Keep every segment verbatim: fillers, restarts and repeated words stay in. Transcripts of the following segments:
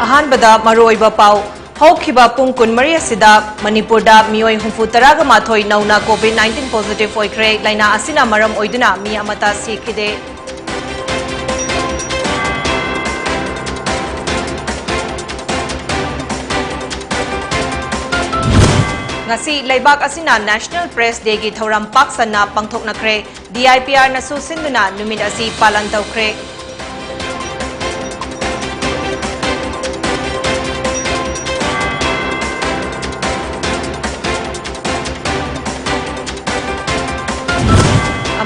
ꯑꯍꯥꯟꯕꯗ ꯃꯔꯨꯑꯣꯏꯕ ꯄꯥꯎ꯫ ꯍꯧꯈꯤꯕ ꯄꯨꯡ ꯀꯨꯟꯃꯔꯤ ꯑꯁꯤꯗ ꯃꯅꯤꯄꯨꯔꯗ ꯃꯤꯑꯣꯏ ꯍꯨꯝꯐꯨ ꯇꯔꯥꯒ ꯃꯥꯊꯣꯏ ꯅꯧꯅ COVID nineteen positive ꯑꯣꯏꯈ꯭ꯔꯦ꯫ ꯂꯥꯏꯅꯥ ꯑꯁꯤꯅ ꯃꯔꯝ ꯑꯣꯏꯗꯨꯅ ꯃꯤ ꯑꯃꯠꯇ ꯁꯤꯈꯤꯗꯦ꯫ ꯉꯁꯤ ꯂꯩꯕꯥꯛ ꯑꯁꯤꯅ National Press Dayꯒꯤ ꯊꯧꯔꯝ ꯄꯥꯛ ꯁꯟꯅ ꯄꯥꯡꯊꯣꯛꯅꯈ꯭ꯔꯦ꯫ DIPRꯅꯁꯨ ꯁꯤꯟꯗꯨꯅ ꯅꯨꯃꯤꯠ ꯑꯁꯤ ꯄꯥꯂꯟ ꯇꯧꯈ꯭ꯔꯦ꯫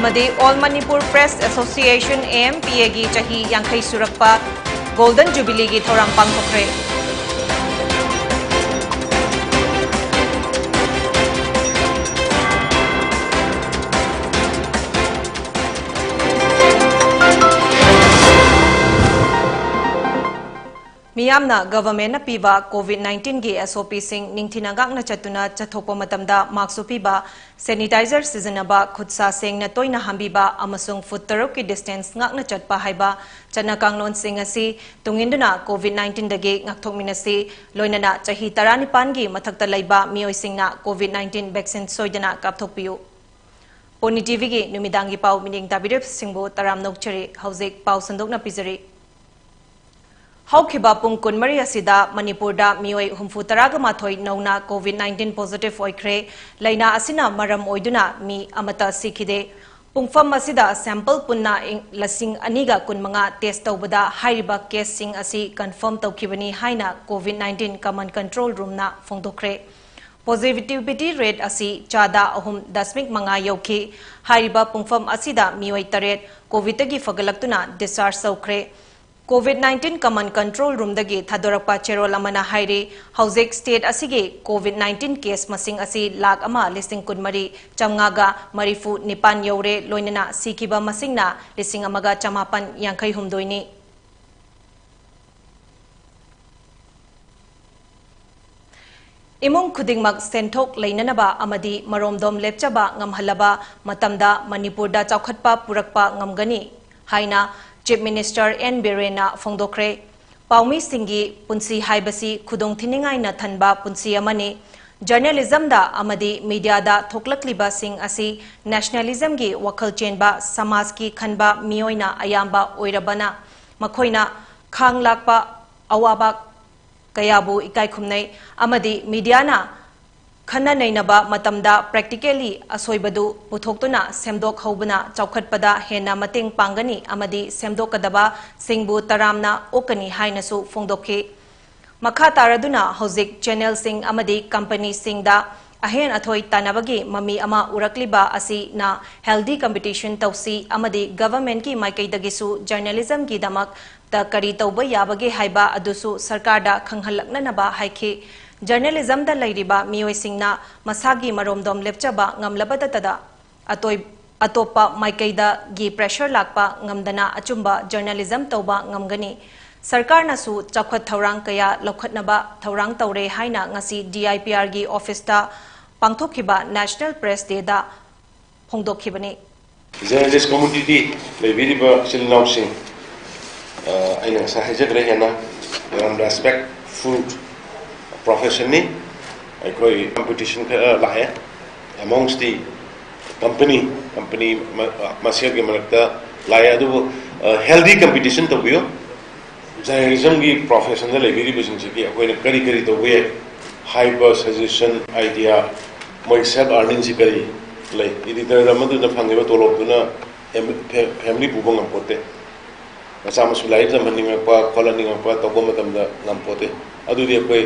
ꯑꯃꯗꯤ All Manipur Press Association, AMPAꯒꯤ ꯆꯍꯤ ꯌꯥꯡꯈꯩ ꯁꯨꯔꯛꯄ Golden Jubileeꯒꯤ ꯊꯧꯔꯝ ꯄꯥꯡꯊꯣꯛꯈ꯭ꯔꯦ꯫ ꯃꯤꯌꯥꯝꯅ governmentꯅ ꯄꯤꯕ COVID nineteenꯒꯤ SOPꯁꯤꯡ ꯅꯤꯡꯊꯤꯅ ꯉꯥꯛꯅ ꯆꯠꯇꯨꯅ ꯆꯠꯊꯣꯛꯄ ꯃꯇꯝꯗ mask ꯎꯞꯄꯤꯕ, sanitizer ꯁꯤꯖꯤꯟꯅꯕ, ꯈꯨꯠ ꯁꯥ ꯁꯦꯡꯅ ꯇꯣꯏꯅ ꯍꯥꯝꯕꯤꯕ ꯑꯃꯁꯨꯡ foot ꯇꯔꯨꯛꯀꯤ distance ꯉꯥꯛꯅ ꯆꯠꯄ ꯍꯥꯏꯕ ꯆꯠꯅ ꯀꯥꯡꯂꯣꯟꯁꯤꯡ ꯑꯁꯤ ꯇꯨꯡꯏꯟꯗꯨꯅ COVID nineteenꯗꯒꯤ ꯉꯥꯛꯊꯣꯛꯃꯤꯟꯅꯁꯤ꯫ ꯂꯣꯏꯅꯅ ꯆꯍꯤ ꯇꯔꯥꯅꯤꯄꯥꯟꯒꯤ ꯃꯊꯛꯇ ꯂꯩꯕ ꯃꯤꯑꯣꯏꯁꯤꯡꯅ COVID nineteen vaccine ꯁꯣꯏꯗꯅ ꯀꯥꯞꯊꯣꯛꯄꯤꯌꯨ꯫ ꯄꯣꯅꯤ TVꯒꯤ ꯅꯨꯃꯤꯗꯥꯡꯒꯤ ꯄꯥꯎ ꯃꯤꯠꯌꯦꯡ ꯇꯥꯕꯤꯔꯤꯕꯁꯤꯡꯕꯨ ꯇꯔꯥꯝꯅ ꯑꯣꯛꯆꯔꯤ꯫ ꯍꯧꯖꯤꯛ ꯄꯥꯎ ꯁꯟꯗꯣꯛꯅ ꯄꯤꯖꯔꯤ꯫ ꯍꯧꯈꯤꯕ ꯄꯨꯡ ꯀꯨꯟꯃꯔꯤ ꯑꯁꯤꯗ ꯃꯅꯤꯄꯨꯔꯗ ꯃꯤꯑꯣꯏ ꯍꯨꯝꯐꯨ ꯇꯔꯥꯒ ꯃꯥꯊꯣꯏ ꯅꯧꯅ COVID nineteen positive ꯑꯣꯏꯈ꯭ꯔꯦ꯫ ꯂꯥꯏꯅꯥ ꯑꯁꯤꯅ ꯃꯔꯝ ꯑꯣꯏꯗꯨꯅ ꯃꯤ ꯑꯃꯠꯇ ꯁꯤꯈꯤꯗꯦ꯫ ꯄꯨꯡꯐꯝ ꯑꯁꯤꯗ sample ꯄꯨꯟꯅ ꯏꯪ-, ꯂꯤꯁꯤꯡ ꯑꯅꯤꯒ ꯀꯨꯟꯃꯉꯥ test ꯇꯧꯕꯗ ꯍꯥꯏꯔꯤꯕ caseꯁꯤꯡ ꯑꯁꯤ confirm ꯇꯧꯈꯤꯕꯅꯤ ꯍꯥꯏꯅ COVID nineteen Command Control Roomꯅ ꯐꯣꯡꯗꯣꯛꯈ꯭ꯔꯦ꯫ Positivity rate ꯑꯁꯤ ꯆꯥꯗ ꯑꯍꯨꯝ ꯗꯁꯃꯤꯛ ꯃꯉꯥ ꯌꯧꯈꯤ꯫ ꯍꯥꯏꯔꯤꯕ ꯄꯨꯡꯐꯝ ꯑꯁꯤꯗ ꯃꯤꯑꯣꯏ ꯇꯔꯦꯠ COVIDꯇꯒꯤ ꯐꯒꯠꯂꯛꯇꯨꯅ discharge ꯇꯧꯈ꯭ꯔꯦ꯫ COVID nineteen Command Control Roomꯗꯒꯤ ꯊꯥꯗꯣꯔꯛꯄ ꯆꯦꯔꯣꯜ ꯑꯃꯅ ꯍꯥꯏꯔꯤ, ꯍꯧꯖꯤꯛ state ꯑꯁꯤꯒꯤ COVID nineteen case ꯃꯁꯤꯡ ꯑꯁꯤ ꯂꯥꯈ ꯑꯃ ꯂꯤꯁꯤꯡ ꯀꯨꯟꯃꯔꯤ ꯆꯥꯝꯃꯉꯥꯒ ꯃꯔꯤꯐꯨ ꯅꯤꯄꯥꯟ ꯌꯧꯔꯦ, ꯂꯣꯏꯅꯅ ꯁꯤꯈꯤꯕ ꯃꯁꯤꯡꯅ ꯂꯤꯁꯤꯡ ꯑꯃꯒ ꯆꯃꯥꯄꯟ ꯌꯥꯡꯈꯩ ꯍꯨꯝꯗꯣꯏꯅꯤ꯫ ꯏꯃꯨꯡ ꯈꯨꯗꯤꯡꯃꯛ ꯁꯦꯟꯊꯣꯛ ꯂꯩꯅꯅꯕ ꯑꯃꯗꯤ ꯃꯔꯣꯝꯗꯣꯝ ꯂꯦꯞꯆꯕ ꯉꯝꯍꯜꯂꯕ ꯃꯇꯝꯗ ꯃꯅꯤꯄꯨꯔꯗ ꯆꯥꯎꯈꯠꯄ ꯄꯨꯔꯛꯄ ꯉꯝꯒꯅꯤ ꯍꯥꯏꯅ Chief Minister N. ꯕꯤꯔꯦꯟꯅ ꯐꯣꯡꯗꯣꯛꯈ꯭ꯔꯦ꯫ ꯄꯥꯎꯃꯤꯁꯤꯡꯒꯤ ꯄꯨꯟꯁꯤ ꯍꯥꯏꯕꯁꯤ ꯈꯨꯗꯣꯡꯊꯤꯅꯤꯡꯉꯥꯏꯅ ꯊꯟꯕ ꯄꯨꯟꯁꯤ ꯑꯃꯅꯤ꯫ ꯖꯔꯅꯦꯂꯤꯖꯝꯗ ꯑꯃꯗꯤ ꯃꯤꯗꯤꯌꯥꯗ ꯊꯣꯛꯂꯛꯂꯤꯕꯁꯤꯡ ꯑꯁꯤ ꯅꯦꯁꯅꯦꯂꯤꯖꯝꯒꯤ ꯋꯥꯈꯜ ꯆꯦꯟꯕ ꯁꯃꯥꯖꯀꯤ ꯈꯟꯕ ꯃꯤꯑꯣꯏꯅ ꯑꯌꯥꯝꯕ ꯑꯣꯏꯔꯕꯅ, ꯃꯈꯣꯏꯅ ꯈꯥꯡ ꯂꯥꯛꯄ ꯑꯋꯥꯕ ꯀꯌꯥꯕꯨ ꯏꯀꯥꯏ ꯈꯨꯝꯅꯩ ꯑꯃꯗꯤ ꯃꯤꯗꯤꯌꯥꯅ ꯈꯟꯅ ꯅꯩꯅꯕ ꯃꯇꯝꯗ practically ꯑꯁꯣꯏꯕꯗꯨ ꯄꯨꯊꯣꯛꯇꯨꯅ ꯁꯦꯝꯗꯣꯛꯍꯧꯕꯅ ꯆꯥꯎꯈꯠꯄꯗ ꯍꯦꯟꯅ ꯃꯇꯦꯡ ꯄꯥꯡꯒꯅꯤ ꯑꯃꯗꯤ ꯁꯦꯝꯗꯣꯛꯀꯗꯕꯁꯤꯡꯕꯨ ꯇꯔꯥꯝꯅ ꯑꯣꯛꯀꯅꯤ ꯍꯥꯏꯅꯁꯨ ꯐꯣꯡꯗꯣꯛꯈꯤ꯫ ꯃꯈꯥ ꯇꯥꯔꯗꯨꯅ ꯍꯧꯖꯤꯛ ꯆꯦꯅꯦꯜꯁꯤꯡ ꯑꯃꯗꯤ ꯀꯝꯄꯅꯤꯁꯤꯡꯗ ꯑꯍꯦꯟ ꯑꯊꯣꯏ ꯇꯥꯟꯅꯕꯒꯤ ꯃꯃꯤ ꯑꯃ ꯎꯔꯛꯂꯤꯕ ꯑꯁꯤꯅ healthy competition ꯇꯧꯁꯤ ꯑꯃꯗꯤ governmentꯀꯤ ꯃꯥꯏꯀꯩꯗꯒꯤꯁꯨ ꯖꯔꯅꯦꯂꯤꯖꯝꯒꯤꯗꯃꯛꯇ ꯀꯔꯤ ꯇꯧꯕ ꯌꯥꯕꯒꯦ ꯍꯥꯏꯕ ꯑꯗꯨꯁꯨ ꯁꯔꯀꯥꯔꯗ ꯈꯪꯍꯜꯂꯛꯅꯅꯕ ꯍꯥꯏꯈꯤ꯫ ꯖꯔꯅꯦꯂꯤꯖꯝꯗ ꯂꯩꯔꯤꯕ ꯃꯤꯑꯣꯏꯁꯤꯡꯅ ꯃꯁꯥꯒꯤ ꯃꯔꯣꯝꯗꯣꯝ ꯂꯦꯞꯆꯕ ꯉꯝꯂꯕꯗꯇꯗ ꯑꯇꯣꯏ-, ꯑꯇꯣꯞꯄ ꯃꯥꯏꯀꯩꯗꯒꯤ pressure ꯂꯥꯛꯄ ꯉꯝꯗꯅ ꯑꯆꯨꯝꯕ ꯖꯔꯅꯦꯂꯤꯖꯝ ꯇꯧꯕ ꯉꯝꯒꯅꯤ꯫ ꯁꯔꯀꯥꯔꯅꯁꯨ ꯆꯥꯎꯈꯠ ꯊꯧꯔꯥꯡ ꯀꯌꯥ ꯂꯧꯈꯠꯅꯕ ꯊꯧꯔꯥꯡ ꯇꯧꯔꯦ ꯍꯥꯏꯅ ꯉꯁꯤ DIPRꯒꯤ officeꯇ ꯄꯥꯡꯊꯣꯛꯈꯤꯕ National Press Dayꯗ ꯐꯣꯡꯗꯣꯛꯈꯤꯕꯅꯤ꯫ Journalist community ꯂꯩꯕꯤꯔꯤꯕ ꯏꯆꯤꯜ ꯏꯅꯥꯎꯁꯤꯡ, ꯑ, ꯑꯩꯅ ꯉꯁꯥꯏ ꯍꯥꯏꯖꯈ꯭ꯔꯦ, ꯍꯦꯟꯅ ꯌꯥꯝ respectful professionꯅꯤ꯫ ꯑꯩꯈꯣꯏ competition ꯈꯔ ꯂꯥꯛꯑꯦ amongst the company, company ꯃ-, ꯃꯁꯦꯜꯒꯤ ꯃꯔꯛꯇ ꯂꯥꯛꯑꯦ, ꯑꯗꯨꯕꯨ, ꯑ, healthy competition ꯇꯧꯕꯤꯌꯨ꯫ Journalismꯒꯤ professionꯗ ꯂꯩꯕꯤꯔꯤꯕꯁꯤꯡꯁꯤꯒꯤ ꯑꯩꯈꯣꯏꯅ ꯀꯔꯤ ꯀꯔꯤ ꯇꯧꯕ ꯌꯥꯏ ꯍꯥꯏꯕ suggestion, idea, ꯃꯣꯏ self earningꯁꯤ ꯀꯔꯤ ꯂꯩ? Editor ꯑꯃꯗꯨꯅ ꯐꯪꯉꯤꯕ ꯇꯣꯂꯣꯞꯇꯨꯅ family ꯄꯨꯕ ꯉꯝꯄꯣꯠꯇꯦ꯫ ꯃꯆꯥ ꯃꯁꯨ ꯂꯥꯏꯔꯤꯛ ꯇꯝꯍꯟꯅꯤꯡꯉꯛꯄ, ꯈꯣꯠꯍꯟꯅꯤꯡꯉꯛꯄ ꯇꯧꯕ ꯃꯇꯝꯗ ꯉꯝꯄꯣꯠꯇꯦ꯫ ꯑꯗꯨꯗꯤ ꯑꯩꯈꯣꯏ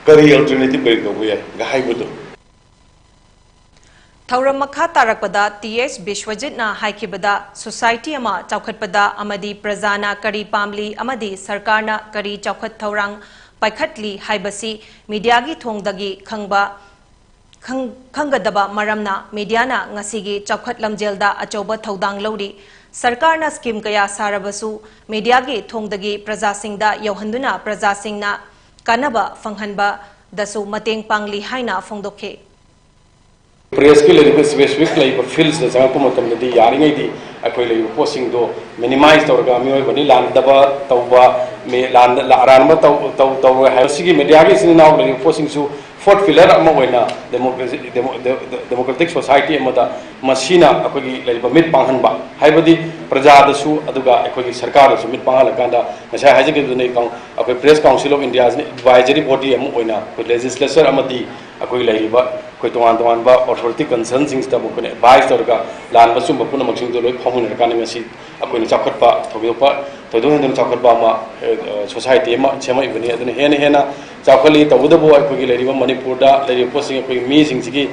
ꯀꯔꯤ alternative ꯀꯔꯤ ꯇꯧꯕ ꯌꯥꯏ ꯍꯥꯏꯕꯗꯣ꯫ ꯊꯧꯔꯝ ꯃꯈꯥ ꯇꯥꯔꯛꯄꯗ ꯇꯤ ꯑꯦꯁ ꯕꯤꯁ꯭ꯋꯖꯤꯠꯅ ꯍꯥꯏꯈꯤꯕꯗ, society ꯑꯃ ꯆꯥꯎꯈꯠꯄꯗ ꯑꯃꯗꯤ ꯄ꯭ꯔꯖꯥꯅ ꯀꯔꯤ ꯄꯥꯝꯂꯤ ꯑꯃꯗꯤ ꯁꯔꯀꯥꯔꯅ ꯀꯔꯤ ꯆꯥꯎꯈꯠ ꯊꯧꯔꯥꯡ ꯄꯥꯏꯈꯠꯂꯤ ꯍꯥꯏꯕꯁꯤ ꯃꯤꯗꯤꯌꯥꯒꯤ ꯊꯣꯡꯗꯒꯤ ꯈꯪꯕ, ꯈꯪ-, ꯈꯪꯒꯗꯕ ꯃꯔꯝꯅ ꯃꯤꯗꯤꯌꯥꯅ ꯉꯁꯤꯒꯤ ꯆꯥꯎꯈꯠ ꯂꯝꯖꯦꯜꯗ ꯑꯆꯧꯕ ꯊꯧꯗꯥꯡ ꯂꯧꯔꯤ꯫ ꯁꯔꯀꯥꯔꯅ scheme ꯀꯌꯥ ꯁꯥꯔꯕꯁꯨ ꯃꯤꯗꯤꯌꯥꯒꯤ ꯊꯣꯡꯗꯒꯤ ꯄ꯭ꯔꯖꯥꯁꯤꯡꯗ ꯌꯧꯍꯟꯗꯨꯅ ꯄ꯭ꯔꯖꯥꯁꯤꯡꯅ ꯀꯥꯟꯅꯕ ꯐꯪꯍꯟꯕꯗꯁꯨ ꯃꯇꯦꯡ ꯄꯥꯡꯂꯤ ꯍꯥꯏꯅ ꯐꯣꯡꯗꯣꯛꯈꯤ꯫ Pressꯀꯤ ꯂꯩꯔꯤꯕ specific ꯂꯩꯕ fieldsꯇ ꯆꯪꯉꯛꯄ ꯃꯇꯝꯗꯗꯤ ꯌꯥꯔꯤꯉꯩꯗꯤ ꯑꯩꯈꯣꯏ ꯂꯩꯔꯤꯕ ꯄꯣꯠꯁꯤꯡꯗꯣ ꯃꯤꯅꯤꯃꯥꯏꯁ ꯇꯧꯔꯒ ꯃꯤꯑꯣꯏꯕꯅꯤ ꯂꯥꯟꯗꯕ ꯇꯧꯕ, ꯃꯤ ꯂꯥꯟꯗ ꯑꯔꯥꯟꯕ ꯇꯧ ꯇꯧ ꯇꯧꯔꯣꯏ ꯍꯥꯏꯕ꯫ ꯁꯤꯒꯤ ꯃꯦꯗꯤꯌꯥꯒꯤ ꯏꯆꯤꯟ ꯏꯅꯥꯎ ꯂꯩꯔꯤꯕ ꯄꯣꯠꯁꯤꯡꯁꯨ ꯐꯣꯔꯠ ꯄꯤꯂꯔ ꯑꯃ ꯑꯣꯏꯅ ꯗꯦꯃꯣꯀ꯭ꯔꯦꯁꯤ ꯗꯦꯃꯣꯀ꯭ꯔꯦꯇꯤꯛ ꯁꯣꯁꯥꯏꯇꯤ ꯑꯃꯗ ꯃꯁꯤꯅ ꯑꯩꯈꯣꯏꯒꯤ ꯂꯩꯔꯤꯕ ꯃꯤꯠ ꯄꯥꯡꯍꯟꯕ ꯍꯥꯏꯕꯗꯤ ꯄ꯭ꯔꯖꯥꯗꯁꯨ ꯑꯗꯨꯒ ꯑꯩꯈꯣꯏꯒꯤ ꯁꯔꯀꯥꯔꯗꯁꯨ ꯃꯤꯠ ꯄꯥꯡꯍꯜꯂꯀꯥꯟꯗ ꯉꯁꯥꯏ ꯍꯥꯏꯖꯈꯤꯕꯗꯨꯅꯤ, ꯑꯩꯈꯣꯏ Press Council of Indiaꯁꯤꯅ ꯑꯦꯗꯚꯥꯏꯖꯔꯤ ꯕꯣꯗꯤ ꯑꯃ ꯑꯣꯏꯅ ꯑꯩꯈꯣꯏ ꯂꯦꯖꯤꯁꯂꯦꯆꯔ ꯑꯃꯗꯤ ꯑꯩꯈꯣꯏꯒꯤ ꯂꯩꯔꯤꯕ ꯑꯩꯈꯣꯏ ꯇꯣꯉꯥꯟ ꯇꯣꯉꯥꯟꯕ ꯑꯣꯊꯣꯔꯤꯇꯤ ꯀꯟꯁꯔꯟꯁꯤꯡꯁꯤꯗ ꯑꯃꯨꯛ ꯑꯩꯈꯣꯏꯅ ꯑꯦꯗꯚꯥꯏꯁ ꯇꯧꯔꯒ ꯂꯥꯟꯕ ꯆꯨꯝꯕ ꯄꯨꯝꯅꯃꯛꯁꯤꯡꯗꯨ ꯂꯣꯏ ꯐꯥꯎꯃꯤꯟꯅꯔꯀꯥꯟꯗ ꯉꯁꯤ ꯑꯩꯈꯣꯏꯅ ꯆꯥꯎꯈꯠꯄ ꯊꯣꯏꯗꯣꯛꯄ ꯊꯣꯏꯗꯣꯛ ꯍꯦꯟꯗꯣꯛꯅ ꯆꯥꯎꯈꯠꯄ ꯑꯃ ꯁꯣꯁꯥꯏꯇꯤ ꯑꯃ ꯁꯦꯝꯃꯛꯏꯕꯅꯤ꯫ ꯑꯗꯨꯅ ꯍꯦꯟꯅ ꯍꯦꯟꯅ ꯆꯥꯎꯈꯠꯂꯤ꯫ ꯇꯧꯕꯇꯕꯨ ꯑꯩꯈꯣꯏꯒꯤ ꯂꯩꯔꯤꯕ ꯃꯅꯤꯄꯨꯔꯗ ꯂꯩꯔꯤꯕ ꯄꯣꯠꯁꯤꯡ ꯑꯩꯈꯣꯏꯒꯤ ꯃꯤꯁꯤꯡꯁꯤꯒꯤ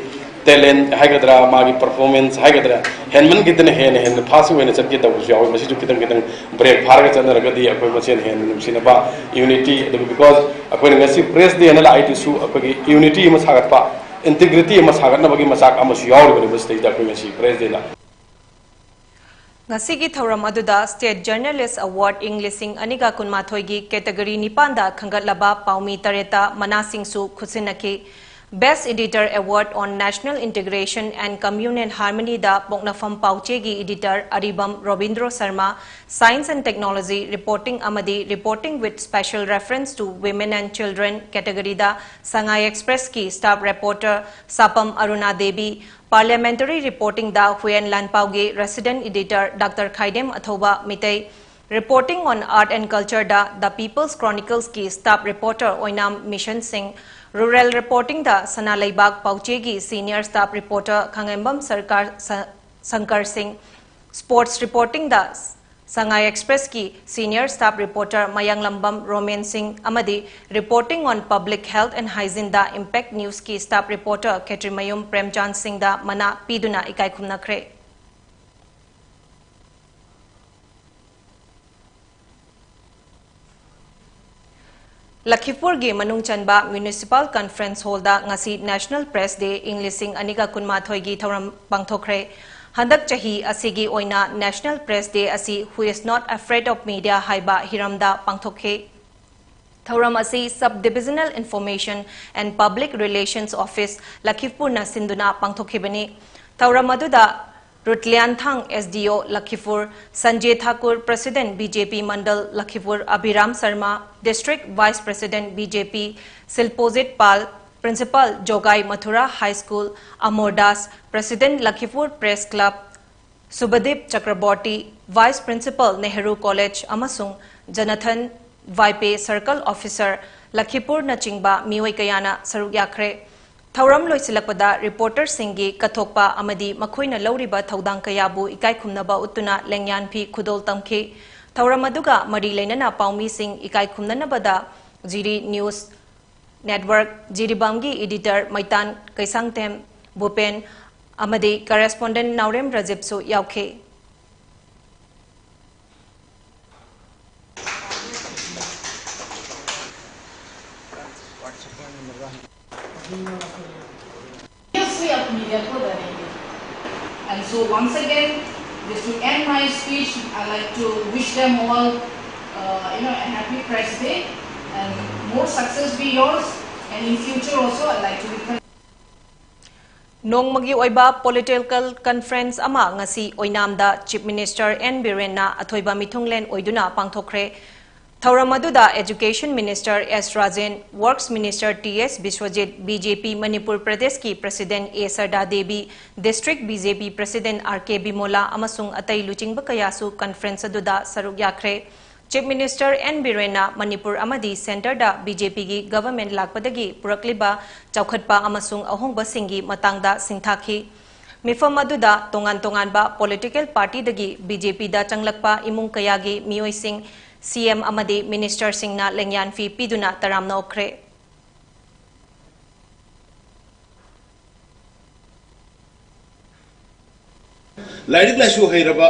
ꯇꯦꯂꯦꯟ ꯍꯥꯏꯒꯗ꯭ꯔꯥ, ꯃꯥꯒꯤ ꯄꯔꯐꯣꯔꯃꯦꯟꯁ ꯍꯥꯏꯒꯗ꯭ꯔꯥ, ꯍꯦꯟꯃꯟꯈꯤꯗꯅ ꯍꯦꯟꯅ ꯍꯦꯟꯅ ꯐꯥꯁ ꯑꯣꯏꯅ ꯆꯠꯀꯦ ꯇꯧꯕꯁꯨ ꯌꯥꯎꯋꯤ꯫ ꯃꯁꯤꯁꯨ ꯈꯤꯇꯪ ꯈꯤꯇꯪ ꯕ꯭ꯔꯦꯛ ꯐꯥꯔꯒ ꯆꯠꯅꯔꯒꯗꯤ ꯑꯩꯈꯣꯏ ꯃꯁꯦꯟ ꯍꯦꯟꯅ ꯅꯨꯡꯁꯤꯅꯕ, ꯌꯨꯅꯤꯇꯤ, ꯑꯗꯨꯒ ꯕꯤꯀꯣꯖ ꯑꯩꯈꯣꯏꯅ ꯉꯁꯤ ꯄ꯭ꯔꯦꯁ ꯗꯦꯅ ꯂꯥꯛꯏꯗꯨꯁꯨ ꯑꯩꯈꯣꯏꯒꯤ ꯌꯨꯅꯤꯇꯤ ꯑꯃ ꯁꯥꯒꯠꯄ, ꯏꯟꯇꯤꯒ꯭ꯔꯤꯇꯤ ꯑꯃ ꯁꯥꯒꯠꯅꯕꯒꯤ ꯃꯆꯥꯛ ꯑꯃꯁꯨ ꯌꯥꯎꯔꯤꯕꯅꯦꯕ ꯁꯤꯗꯩꯗ ꯑꯩꯈꯣꯏ ꯉꯁꯤ ꯄ꯭ꯔꯦꯁ ꯗꯦꯅ꯫ ꯉꯁꯤꯒꯤ ꯊꯧꯔꯝ ꯑꯗꯨꯗ State Journalist Award ꯏꯪ ꯂꯤꯁꯤꯡ ꯑꯅꯤꯒ ꯀꯨꯟꯃꯥꯊꯣꯏꯒꯤ ꯀꯦꯇꯒꯣꯔꯤ ꯅꯤꯄꯥꯟꯗ ꯈꯟꯒꯠꯂꯕ ꯄꯥꯎꯃꯤ ꯇꯔꯦꯠꯇ ꯃꯅꯥꯁꯤꯡꯁꯨ ꯈꯨꯠꯁꯤꯟꯅꯈꯤ꯫ Best Editor Award on National Integration and Communal Harmony ꯗ ꯄꯣꯛꯅꯐꯝ ꯄꯥꯎꯆꯦꯒꯤ editor Aribam Robindro Sharma, Science and Technology Reporting ꯑꯃꯗꯤ Reporting with Special Reference to Women and Children category ꯗ ꯁꯉꯥꯏ ꯑꯦꯛꯁꯄ꯭ꯔꯦꯁꯀꯤ staff reporter Sapam Aruna Devi, Parliamentary Reporting ꯗ ꯍꯨꯌꯦꯟ ꯂꯥꯟꯄꯥꯎꯒꯤ resident editor doctor Khaidem Athouba Meetei, Reporting on Art and Culture ꯗ The People's Chronicles ꯀꯤ staff reporter Oinam Mison Singh, Rural Reporting ꯗ ꯁꯅꯥꯂꯩꯕꯥꯛ ꯄꯥꯎꯆꯦꯒꯤ senior staff reporter Khangembam Sarkar ꯁ-, Sankar Singh, Sports Reporting ꯗ ꯁꯉꯥꯏ ꯑꯦꯛꯁꯄ꯭ꯔꯦꯁꯀꯤ senior staff reporter Mayanglambam Romen Singh ꯑꯃꯗꯤ Reporting on Public Health and Hygiene the Impact News ꯀꯤ staff reporter ꯈꯦꯇ꯭ꯔꯤꯃꯌꯨꯝ ꯄ꯭ꯔꯦꯝꯆꯥꯟ ꯁꯤꯡꯗ ꯃꯅꯥ ꯄꯤꯗꯨꯅ ꯏꯀꯥꯏ ꯈꯨꯝꯅꯈ꯭ꯔꯦ꯫ ꯂꯈꯤꯄꯨꯔꯒꯤ ꯃꯅꯨꯡ ꯆꯟꯕ Municipal Conference Hall ꯗ ꯉꯁꯤ National Press Day ꯏꯪ ꯂꯤꯁꯤꯡ ꯑꯅꯤꯒ ꯀꯨꯟꯃꯥꯊꯣꯏꯒꯤ ꯊꯧꯔꯝ ꯄꯥꯡꯊꯣꯛꯈ꯭ꯔꯦ꯫ ꯍꯟꯗꯛ ꯆꯍꯤ ꯑꯁꯤꯒꯤ ꯑꯣꯏꯅ National Press Day ꯑꯁꯤ Who is not afraid of media ꯍꯥꯏꯕ ꯍꯤꯔꯝꯗ ꯄꯥꯡꯊꯣꯛꯈꯤ꯫ ꯊꯧꯔꯝ ꯑꯁꯤ Sub Divisional Information and Public Relations Office ꯂꯈꯤꯄꯨꯔꯅ ꯁꯤꯟꯗꯨꯅ ꯄꯥꯡꯊꯣꯛꯈꯤꯕꯅꯤ꯫ ꯊꯧꯔꯝ ꯑꯗꯨꯗ Rutlianthang, S D O Lakhipur, Sanjay Thakur, President B J P Mandal Lakhipur, Abhiram Sharma, District Vice President B J P, Silpojit Pal, Principal Jogai Mathura High School, Amor Das, President Lakhipur Press Club, Subhadip Chakraborty, Vice Principal Nehru College, ꯑꯃꯁꯨꯡ Jonathan Vaipe, Circle Officer, Lakhipur ꯅꯆꯤꯡꯕ ꯃꯤꯑꯣꯏ ꯀꯌꯥꯅ ꯁꯔꯨꯛ ꯌꯥꯈ꯭ꯔꯦ꯫ ꯊꯧꯔꯝ ꯂꯣꯏꯁꯤꯜꯂꯛꯄꯗ reporter ꯁꯤꯡꯒꯤ ꯀꯠꯊꯣꯛꯄ ꯑꯃꯗꯤ ꯃꯈꯣꯏꯅ ꯂꯧꯔꯤꯕ ꯊꯧꯗꯥꯡ ꯀꯌꯥꯕꯨ ꯏꯀꯥꯏ ꯈꯨꯝꯅꯕ ꯎꯠꯇꯨꯅ ꯂꯦꯡꯌꯥꯟ ꯐꯤ ꯈꯨꯗꯣꯜ ꯇꯝꯈꯤ꯫ ꯊꯧꯔꯝ ꯑꯗꯨꯒ ꯃꯔꯤ ꯂꯩꯅꯅ ꯄꯥꯎꯃꯤꯁꯤꯡ ꯏꯀꯥꯏ ꯈꯨꯝꯅꯅꯕꯗ ꯖꯤꯔꯤ News Network, ꯖꯤꯔꯤꯕꯥꯝꯒꯤ editor ꯃꯩꯇꯥꯟ ꯀꯩꯁꯥꯡꯊꯦꯝ ꯚꯨꯄꯦꯟ ꯑꯃꯗꯤ correspondent ꯅꯥꯎꯔꯦꯝ ꯔꯥꯖꯤꯕꯁꯨ ꯌꯥꯎꯈꯤ꯫ And so once again, just to end my speech, I like to wish them all, uh, you know, a happy Press Day and more success be yours. And in future also, I like to request ꯅꯣꯡꯃꯒꯤ ꯑꯣꯏꯕ political conference ꯑꯃ ꯉꯁꯤ ꯑꯣꯏꯅꯥꯝꯗ Chief Minister N ꯕꯤꯔꯦꯟꯅ ꯑꯊꯣꯏꯕ ꯃꯤꯊꯨꯡꯂꯦꯟ ꯑꯣꯏꯗꯨꯅ ꯄꯥꯡꯊꯣꯛꯈ꯭ꯔꯦ꯫ ꯊꯧꯔꯝ ꯑꯗꯨꯗ Education Minister S Rajen, Works Minister T S Biswajit, B J P Manipur ꯄ꯭ꯔꯗꯦꯁꯀꯤ President A Sarda Devi, District B J P President R K Bimola ꯑꯃꯁꯨꯡ ꯑꯇꯩ ꯂꯨꯆꯤꯡꯕ ꯀꯌꯥꯁꯨ conference ꯑꯗꯨꯗ ꯁꯔꯨꯛ ꯌꯥꯈ꯭ꯔꯦ꯫ Chief Minister N ꯕꯤꯔꯦꯟꯅ ꯃꯅꯤꯄꯨꯔ ꯑꯃꯗꯤ centreꯗ ꯕꯤ ꯖꯦ ꯄꯤꯒꯤ government ꯂꯥꯛꯄꯗꯒꯤ ꯄꯨꯔꯛꯂꯤꯕ ꯆꯥꯎꯈꯠꯄ ꯑꯃꯁꯨꯡ ꯑꯍꯣꯡꯕꯁꯤꯡꯒꯤ ꯃꯇꯥꯡꯗ ꯁꯤꯡꯊꯥꯈꯤ꯫ ꯃꯤꯐꯝ ꯑꯗꯨꯗ ꯇꯣꯉꯥꯟ ꯇꯣꯉꯥꯟꯕ political partyꯗꯒꯤ ꯕꯤ ꯖꯦ ꯄꯤꯗ ꯆꯪꯂꯛꯄ ꯏꯃꯨꯡ ꯀꯌꯥꯒꯤ ꯃꯤꯑꯣꯏꯁꯤꯡ ꯁꯤ ꯑꯦꯝ ꯑꯃꯗꯤ ministerꯁꯤꯡꯅ ꯂꯦꯡꯌꯥꯟ ꯐꯤ ꯄꯤꯗꯨꯅ ꯇꯔꯥꯝꯅ ꯑꯣꯛꯈ꯭ꯔꯦ꯫ ꯂꯥꯏꯔꯤꯛ ꯂꯥꯏꯁꯨ ꯍꯩꯔꯕ,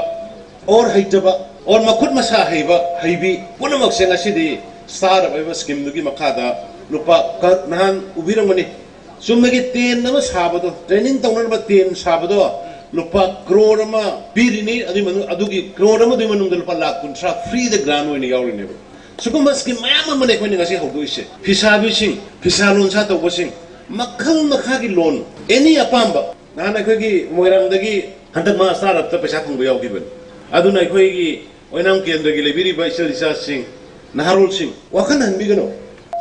or ꯍꯩꯇꯕ, or ꯃꯈꯨꯠ ꯃꯁꯥ ꯍꯩꯕ, ꯍꯩꯕꯤ ꯄꯨꯝꯅꯃꯛꯁꯦ ꯉꯁꯤꯗꯤ STAR ꯍꯥꯏꯕ schemeꯗꯨꯒꯤ ꯃꯈꯥꯗ ꯂꯨꯄꯥ ꯀ-, ꯅꯍꯥꯟ ꯎꯕꯤꯔꯝꯒꯅꯤ, ꯆꯨꯝꯅꯒꯤ tent ꯑꯃ ꯁꯥꯕꯗꯣ, training ꯇꯧꯅꯅꯕ tent ꯁꯥꯕꯗꯣ ꯂꯨꯄꯥ ꯀ꯭ꯔꯣꯔ ꯑꯃ ꯄꯤꯔꯤꯅꯤ꯫ ꯑꯗꯨꯒꯤ ꯃꯅꯨꯡ-, ꯑꯗꯨꯒꯤ ꯀ꯭ꯔꯣꯔ ꯑꯃꯗꯨꯒꯤ ꯃꯅꯨꯡꯗ ꯂꯨꯄꯥ ꯂꯥꯈ ꯀꯨꯟꯊ꯭ꯔꯥ freeꯗ grant ꯑꯣꯏꯅ ꯌꯥꯎꯔꯤꯅꯦꯕ꯫ ꯁꯤꯒꯨꯝꯕ scheme ꯃꯌꯥꯝ ꯑꯃꯅꯦ ꯑꯩꯈꯣꯏꯅ ꯉꯁꯤ ꯍꯧꯗꯣꯛꯏꯁꯦ꯫ ꯐꯤꯁꯥꯕꯤꯁꯤꯡ, ꯐꯤꯁꯥ ꯂꯣꯟꯁꯥ ꯇꯧꯕꯁꯤꯡ, ꯃꯈꯜ ꯃꯈꯥꯒꯤ loan, any ꯑꯄꯥꯝꯕ꯫ ꯅꯍꯥꯟ ꯑꯩꯈꯣꯏꯒꯤ ꯃꯣꯏꯔꯥꯡꯗꯒꯤ ꯍꯟꯗꯛ ꯃꯥ ꯁ꯭ꯇꯥꯔꯠ ꯑꯞꯇ ꯄꯩꯁꯥ ꯐꯪꯕ ꯌꯥꯎꯈꯤꯕꯅꯤ꯫ ꯑꯗꯨꯅ ꯑꯩꯈꯣꯏꯒꯤ ꯑꯣꯏꯅꯥꯝ ꯀꯦꯟꯗ꯭ꯔꯒꯤ ꯂꯩꯕꯤꯔꯤꯕ ꯏꯆꯜ ꯏꯆꯥꯁꯤꯡ, ꯅꯍꯥꯔꯣꯜꯁꯤꯡ, ꯋꯥꯈꯜ ꯍꯟꯕꯤꯒꯅꯨ꯫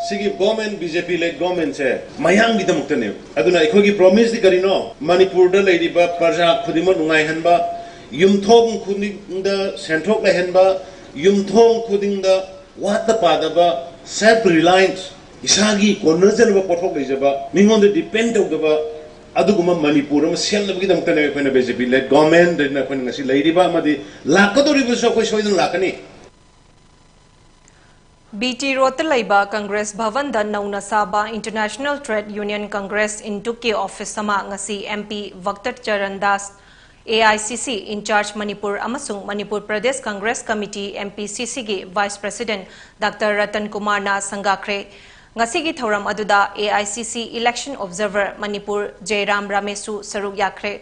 ꯁꯤꯒꯤ ꯒꯣꯔꯃꯦꯟ, ꯕꯤ ꯖꯦ ꯄꯤ ꯂꯦꯗ ꯒꯣꯔꯃꯦꯟꯁꯦ ꯃꯌꯥꯝꯒꯤꯗꯃꯛꯇꯅꯦꯕ꯫ ꯑꯗꯨꯅ ꯑꯩꯈꯣꯏꯒꯤ ꯄ꯭ꯔꯣꯃꯤꯁꯇꯤ ꯀꯔꯤꯅꯣ? ꯃꯅꯤꯄꯨꯔꯗ ꯂꯩꯔꯤꯕ ꯄ꯭ꯔꯖꯥ ꯈꯨꯗꯤꯡꯃꯛ ꯅꯨꯡꯉꯥꯏꯍꯟꯕ, ꯌꯨꯝꯊꯣꯡ ꯈꯨꯗꯤꯡꯗ ꯁꯦꯟꯊꯣꯛ ꯂꯩꯍꯟꯕ, ꯌꯨꯝꯊꯣꯡ ꯈꯨꯗꯤꯡꯗ ꯋꯥꯠꯇ ꯄꯥꯗꯕ, ꯁꯦꯜꯐ ꯔꯤꯂꯥꯌꯟꯁ, ꯏꯁꯥꯒꯤ ꯀꯣꯟꯅꯖꯅꯕ ꯄꯣꯠꯊꯣꯛ ꯂꯩꯖꯕ, ꯃꯤꯉꯣꯟꯗ ꯗꯤꯄꯦꯟ ꯇꯧꯗꯕ, ꯑꯗꯨꯒꯨꯝꯕ ꯃꯅꯤꯄꯨꯔ ꯑꯃ ꯁꯦꯝꯅꯕꯒꯤꯗꯃꯛꯇꯅꯦ ꯑꯩꯈꯣꯏꯅ ꯕꯤ ꯖꯦ ꯄꯤ ꯂꯦꯗ ꯒꯣꯔꯃꯦꯟꯗꯅ ꯑꯩꯈꯣꯏꯅ ꯉꯁꯤ ꯂꯩꯔꯤꯕ ꯑꯃꯗꯤ ꯂꯥꯛꯀꯗꯧꯔꯤꯕꯁꯨ ꯑꯩꯈꯣꯏ ꯁꯣꯏꯗꯅ ꯂꯥꯛꯀꯅꯤ꯫ ꯕꯤ ꯇꯤ ꯔꯣꯗꯇ ꯂꯩꯕ ꯀꯪꯒ꯭ꯔꯦꯁ ꯚꯕꯟꯗ ꯅꯧꯅ ꯁꯥꯕ ꯏꯟꯇꯔꯅꯦꯁꯅꯦꯜ ꯇ꯭ꯔꯦꯗ ꯌꯨꯅꯤꯌꯟ ꯀꯪꯒ꯭ꯔꯦꯁ ꯏꯟꯇꯨꯛꯀꯤ ꯑꯣꯐꯤꯁ ꯑꯃ ꯉꯁꯤ M P ꯚꯛꯇ Charan Das, A I C ꯁꯤ ꯏꯟꯆꯥꯔꯖ ꯃꯅꯤꯄꯨꯔ ꯑꯃꯁꯨꯡ Manipur Pradesh Congress committee, M P ꯁꯤ ꯁꯤꯒꯤ ꯚꯥꯏꯁ ꯄ꯭ꯔꯦꯁꯤꯗꯦꯟꯠ ꯗꯥꯛꯇꯔ ꯔꯇꯟ ꯀꯨꯃꯥꯔꯅ ꯁꯪꯒꯥꯈ꯭ꯔꯦ꯫ ꯉꯁꯤꯒꯤ ꯊꯧꯔꯝ ꯑꯗꯨꯗ ꯑꯦ ꯑꯥꯏ ꯁꯤ ꯁꯤ ꯏꯂꯦꯛꯁꯟ ꯑꯣꯕꯖꯔꯚꯔ ꯃꯅꯤꯄꯨꯔ ꯖꯌꯔꯥꯝ ꯔꯥꯃꯦꯁꯁꯨ ꯁꯔꯨꯛ ꯌꯥꯈ꯭ꯔꯦ꯫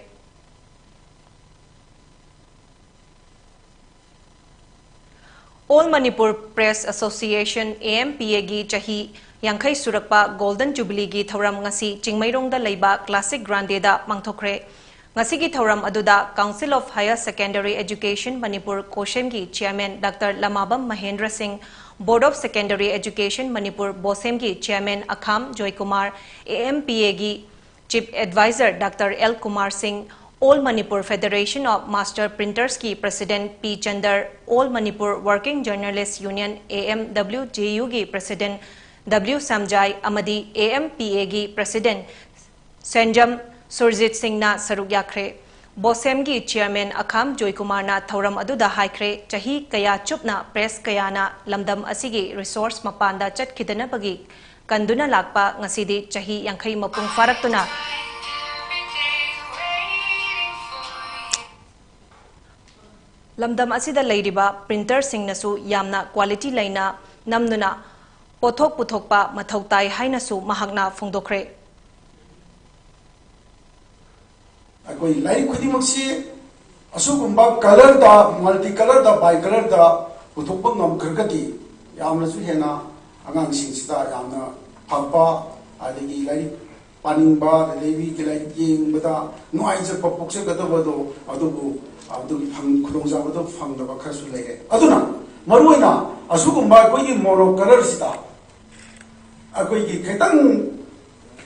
All Manipur press association, A M P ꯑꯦꯒꯤ ꯆꯍꯤ ꯌꯥꯡꯈꯩ ꯁꯨꯔꯛꯄ ꯒꯣꯜꯗꯟ ꯖꯨꯕꯤꯂꯤꯒꯤ ꯊꯧꯔꯝ ꯉꯁꯤ ꯆꯤꯡꯃꯩꯔꯣꯡꯗ ꯂꯩꯕ ꯀ꯭ꯂꯥꯁꯤꯛ ꯒ꯭ꯔꯥꯟꯗꯦꯗ ꯄꯥꯡꯊꯣꯛꯈ꯭ꯔꯦ꯫ ꯉꯁꯤꯒꯤ ꯊꯧꯔꯝ ꯑꯗꯨꯗ Council of Higher Secondary Education Manipur, ꯀꯣꯁꯦꯝꯒꯤ chairman doctor Lamabam Mahendra Singh, Board of Secondary Education Manipur, ꯕꯣꯁꯦꯝꯒꯤ chairman Akham Joykumar, A M P ꯑꯦꯒꯤ chief adviser doctor L Kumar Singh, All Manipur Federation of Master Printersꯀꯤ president P Chander, All Manipur Working Journalists Union, A M W J ꯌꯨꯒꯤ president W Samjai ꯑꯃꯗꯤ A M P ꯑꯦꯒꯤ president ꯁꯦꯟꯖꯝ ꯁꯨꯔꯖꯤꯠ ꯁꯤꯡꯅ ꯁꯔꯨꯛ ꯌꯥꯈ꯭ꯔꯦ꯫ ꯕꯣꯁꯦꯝꯒꯤ chairman ꯑꯈꯥꯝ ꯖꯣꯏꯀꯨꯃꯥꯔꯅ ꯊꯧꯔꯝ ꯑꯗꯨꯗ ꯍꯥꯏꯈ꯭ꯔꯦ, ꯆꯍꯤ ꯀꯌꯥ ꯆꯨꯞꯅ ꯄ꯭ꯔꯦꯁ ꯀꯌꯥꯅ ꯂꯝꯗꯝ ꯑꯁꯤꯒꯤ ꯔꯤꯁꯣꯔꯁ ꯃꯄꯥꯟꯗ ꯆꯠꯈꯤꯗꯅꯕꯒꯤ ꯀꯟꯗꯨꯅ ꯂꯥꯛꯄ ꯉꯁꯤꯗꯤ ꯆꯍꯤ ꯌꯥꯡꯈꯩ ꯃꯄꯨꯡ ꯐꯥꯔꯛꯇꯨꯅ ꯂꯝꯗꯝ ꯑꯁꯤꯗ ꯂꯩꯔꯤꯕ ꯄ꯭ꯔꯤꯟꯇꯔꯁꯤꯡꯅꯁꯨ ꯌꯥꯝꯅ ꯀ꯭ꯋꯥꯂꯤꯇꯤ ꯂꯩꯅ ꯅꯝꯗꯨꯅ ꯄꯣꯠꯊꯣꯛ ꯄꯨꯊꯣꯛꯄ ꯃꯊꯧ ꯇꯥꯏ ꯍꯥꯏꯅꯁꯨ ꯃꯍꯥꯛꯅ ꯐꯣꯡꯗꯣꯛꯈ꯭ꯔꯦ꯫ ꯑꯩꯈꯣꯏ ꯂꯥꯏꯔꯤꯛ ꯈꯨꯗꯤꯡꯃꯛꯁꯤ ꯑꯁꯤꯒꯨꯝꯕ ꯀꯂꯔꯗ, ꯃꯜꯇꯤ ꯀꯂꯔꯗ, ꯕꯥꯏ ꯀꯂꯔꯗ ꯄꯨꯊꯣꯛꯄ ꯉꯝꯈ꯭ꯔꯒꯗꯤ ꯌꯥꯝꯅꯁꯨ ꯍꯦꯟꯅ ꯑꯉꯥꯡꯁꯤꯡꯁꯤꯗ ꯌꯥꯝꯅ ꯐꯕ, ꯑꯗꯒꯤ ꯂꯥꯏꯔꯤꯛ ꯄꯥꯅꯤꯡꯕ, ꯑꯗꯩꯗꯤ ꯂꯥꯏꯔꯤꯛ ꯌꯦꯡꯕꯗ ꯅꯨꯡꯉꯥꯏꯖꯕ ꯄꯣꯛꯆꯒꯗꯕꯗꯣ, ꯑꯗꯨꯕꯨ ꯑꯗꯨꯒꯤ ꯐꯪ-, ꯈꯨꯗꯣꯡꯆꯥꯕꯗꯣ ꯐꯪꯗꯕ ꯈꯔꯁꯨ ꯂꯩꯔꯦ꯫ ꯑꯗꯨꯅ ꯃꯔꯨꯑꯣꯏꯅ ꯑꯁꯤꯒꯨꯝꯕ ꯑꯩꯈꯣꯏꯒꯤ ꯃꯣꯅꯣ ꯀꯂꯔꯁꯤꯗ ꯑꯩꯈꯣꯏꯒꯤ ꯈꯤꯇꯪ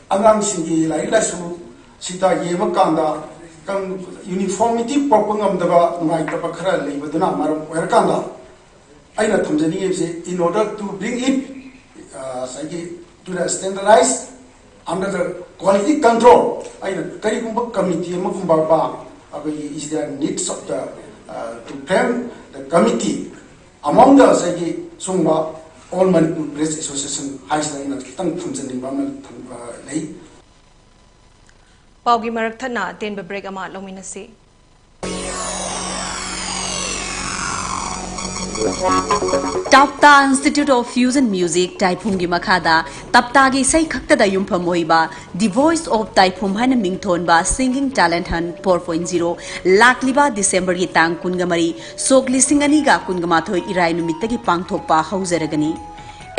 ꯑꯉꯥꯡꯁꯤꯡꯒꯤ ꯂꯥꯏꯔꯤꯛ ꯂꯥꯏꯁꯨ ꯁꯤꯗ ꯌꯦꯡꯕ ꯀꯥꯟꯗ ꯈꯤꯇꯪ ꯌꯨꯅꯤꯐꯣꯔꯃꯤꯇꯤ ꯄꯨꯔꯛꯄ ꯉꯝꯗꯕ ꯅꯨꯡꯉꯥꯏꯇꯕ ꯈꯔ ꯂꯩꯕꯗꯨꯅ ꯃꯔꯝ ꯑꯣꯏꯔꯀꯥꯟꯗ ꯑꯩꯅ ꯊꯝꯖꯅꯤꯡꯉꯤꯕꯁꯤ, in order to bring it, ꯑ, ꯉꯁꯥꯏꯒꯤ, to the standardize under the quality control, ꯑꯩꯅ ꯀꯔꯤꯒꯨꯝꯕ ꯀꯃꯤꯇꯤ ꯑꯃꯒꯨꯝꯕ ꯄꯥꯝꯃꯤ, ꯑꯩꯈꯣꯏꯒꯤ is there needs of the, uh, to frame the committee among the ꯉꯁꯥꯏꯒꯤ ꯁꯨꯝꯕ All Manipur Press Association ꯍꯥꯏꯁꯤꯗ ꯑꯩꯅ ꯈꯤꯇꯪ ꯊꯝꯖꯅꯤꯡꯕ ꯑꯃ ꯊꯝ-, ꯑ, ꯂꯩ꯫ ꯄꯥꯎꯒꯤ ꯃꯔꯛ ꯊꯠꯅ ꯑꯇꯦꯟꯕ ꯕ꯭ꯔꯦꯛ ꯑꯃ ꯂꯧꯃꯤꯟꯅꯁꯤ꯫ ꯇꯥꯞꯇꯥ ꯏꯟꯁꯇꯤꯇ꯭ꯌꯨꯠ ꯑꯣꯐ ꯐ꯭ꯌꯨꯖꯟ ꯃ꯭ꯌꯨꯖꯤꯛ ꯇꯥꯏꯐꯨꯝꯒꯤ ꯃꯈꯥꯗ ꯇꯞꯇꯥꯒꯤ ꯏꯁꯩ ꯈꯛꯇꯗ ꯌꯨꯝꯐꯝ ꯑꯣꯏꯕ The Voice of Taifum ꯍꯥꯏꯅ ꯃꯤꯡꯊꯣꯟꯕ Singing Talent Hunt four point zero ꯂꯥꯛꯂꯤꯕ ꯗꯤꯁꯦꯝꯕꯔꯒꯤ ꯇꯥꯡ ꯀꯨꯟꯒ ꯃꯔꯤ, ꯁꯣꯛ ꯂꯤꯁꯤꯡ ꯑꯅꯤꯒ ꯀꯨꯟꯒ ꯃꯥꯊꯣꯏ ꯏꯔꯥꯏ ꯅꯨꯃꯤꯠꯇꯒꯤ ꯄꯥꯡꯊꯣꯛꯄ ꯍꯧꯖꯔꯒꯅꯤ꯫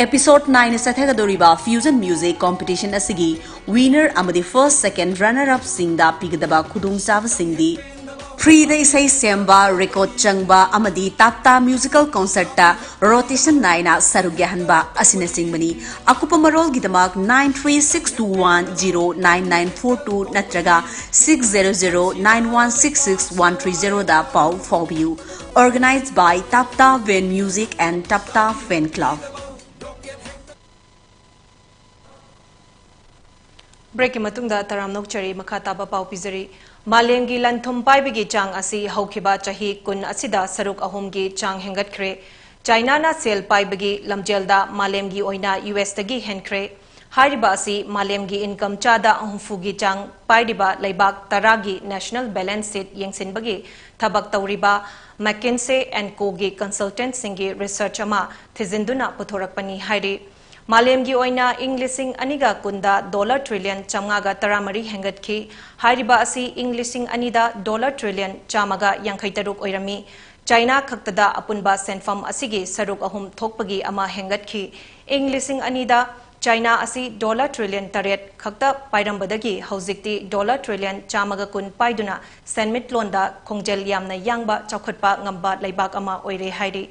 ꯑꯦꯄꯤꯁꯣꯗ ꯅꯥꯏꯟꯅ ꯆꯠꯊꯒꯗꯧꯔꯤꯕ ꯐ꯭ꯌꯨꯖꯟ ꯃ꯭ꯌꯨꯖꯤꯛ ꯀꯣꯝꯄꯤꯇꯤꯁꯟ ꯑꯁꯤꯒꯤ ꯋꯤꯅꯔ ꯑꯃꯗꯤ ꯐꯥꯔꯁ, ꯁꯦꯀꯦꯟ, ꯔꯟꯅꯔ ꯑꯞꯁꯤꯡꯗ ꯄꯤꯒꯗꯕ ꯈꯨꯗꯣꯡꯆꯥꯕꯁꯤꯡꯗꯤ: ꯐ꯭ꯔꯤꯗ ꯏꯁꯩ ꯁꯦꯝꯕ, ꯔꯦꯀꯣꯔꯗ ꯆꯪꯕ ꯑꯃꯗꯤ ꯇꯥꯞꯇꯥ ꯃ꯭ꯌꯨꯖꯤꯀꯦꯜ ꯀꯣꯟꯁꯔꯠꯇ ꯔꯣꯇꯦꯁꯟ ꯅꯥꯏꯅ ꯁꯔꯨꯛ ꯌꯥꯍꯟꯕ ꯑꯁꯤꯅꯆꯤꯡꯕꯅꯤ꯫ ꯑꯀꯨꯞꯄ ꯃꯔꯣꯜꯒꯤꯗꯃꯛ nine three six two one zero nine nine four two ꯅꯠꯇ꯭ꯔꯒ six zero zero nine one six six one three zero ꯗ ꯄꯥꯎ ꯐꯥꯎꯕꯤꯌꯨ꯫ Organized by Tapta Van Music and Tapta Fan Club. ꯕ꯭ꯔꯦꯛꯀꯤ ꯃꯇꯨꯡꯗ ꯇꯔꯥꯝꯅ ꯑꯣꯛꯆꯔꯤ꯫ ꯃꯈꯥ ꯇꯥꯕ ꯄꯥꯎ ꯄꯤꯖꯔꯤ꯫ ꯃꯥꯂꯦꯝꯒꯤ ꯂꯟ-ꯊꯨꯝ ꯄꯥꯏꯕꯒꯤ ꯆꯥꯡ ꯑꯁꯤ ꯍꯧꯈꯤꯕ ꯆꯍꯤ ꯀꯨꯟ ꯑꯁꯤꯗ ꯁꯔꯨꯛ ꯑꯍꯨꯝꯒꯤ ꯆꯥꯡ ꯍꯦꯟꯒꯠꯈ꯭ꯔꯦ꯫ ꯆꯥꯏꯅꯥꯅ ꯁꯦꯜ ꯄꯥꯏꯕꯒꯤ ꯂꯝꯖꯦꯜꯗ ꯃꯥꯂꯦꯝꯒꯤ ꯑꯣꯏꯅ ꯌꯨ ꯑꯦꯁꯇꯒꯤ ꯍꯦꯟꯈ꯭ꯔꯦ꯫ ꯍꯥꯏꯔꯤꯕ ꯑꯁꯤ ꯃꯥꯂꯦꯝꯒꯤ ꯏꯟꯀꯝ ꯆꯥꯗ ꯍꯨꯝꯐꯨꯒꯤ ꯆꯥꯡ ꯄꯥꯏꯔꯤꯕ ꯂꯩꯕꯥꯛ ꯇꯔꯥꯒꯤ ꯅꯦꯁꯅꯦꯜ ꯕꯦꯂꯦꯟꯁ ꯁꯤꯠ ꯌꯦꯡꯁꯤꯟꯕꯒꯤ ꯊꯕꯛ ꯇꯧꯔꯤꯕ McKinsey and Co ꯒꯤ ꯀꯟꯁꯜꯇꯦꯟꯠꯁꯤꯡꯒꯤ ꯔꯤꯁꯔꯆ ꯑꯃ ꯊꯤꯖꯤꯟꯗꯨꯅ ꯄꯨꯊꯣꯔꯛꯄꯅꯤ ꯍꯥꯏꯔꯤ꯫ ꯃꯥꯂꯦꯝꯒꯤ ꯑꯣꯏꯅ ꯏꯪ ꯂꯤꯁꯤꯡ ꯑꯅꯤꯒ ꯀꯨꯟꯗ ꯗꯣꯂꯔ ꯇ꯭ꯔꯤꯂꯤꯌꯟ ꯆꯥꯝꯃꯉꯥꯒ ꯇꯔꯥꯃꯔꯤ ꯍꯦꯟꯒꯠꯈꯤ꯫ ꯍꯥꯏꯔꯤꯕ ꯑꯁꯤ ꯏꯪ ꯂꯤꯁꯤꯡ ꯑꯅꯤꯗ ꯗꯣꯂꯔ ꯇ꯭ꯔꯤꯂꯤꯌꯟ ꯆꯥꯝꯃꯒ ꯌꯥꯡꯈꯩ ꯇꯔꯨꯛ ꯑꯣꯏꯔꯝꯃꯤ꯫ ꯆꯥꯏꯅꯥ ꯈꯛꯇꯗ ꯑꯄꯨꯟꯕ ꯁꯦꯟꯐꯝ ꯑꯁꯤꯒꯤ ꯁꯔꯨꯛ ꯑꯍꯨꯝ ꯊꯣꯛꯄꯒꯤ ꯑꯃ ꯍꯦꯟꯒꯠꯈꯤ꯫ ꯏꯪ ꯂꯤꯁꯤꯡ ꯑꯅꯤꯗ ꯆꯥꯏꯅꯥ ꯑꯁꯤ ꯗꯣꯂꯔ ꯇ꯭ꯔꯤꯂꯤꯌꯟ ꯇꯔꯦꯠ ꯈꯛꯇ ꯄꯥꯏꯔꯝꯕꯗꯒꯤ ꯍꯧꯖꯤꯛꯇꯤ ꯗꯣꯂꯔ ꯇ꯭ꯔꯤꯂꯤꯌꯟ ꯆꯥꯝꯃꯒ ꯀꯨꯟ ꯄꯥꯏꯗꯨꯅ ꯁꯦꯟꯃꯤꯠꯂꯣꯟꯗ ꯈꯣꯡꯖꯦꯜ ꯌꯥꯝꯅ ꯌꯥꯡꯕ ꯆꯥꯎꯈꯠꯄ ꯉꯝꯕ ꯂꯩꯕꯥꯛ ꯑꯃ ꯑꯣꯏꯔꯦ ꯍꯥꯏꯔꯤ꯫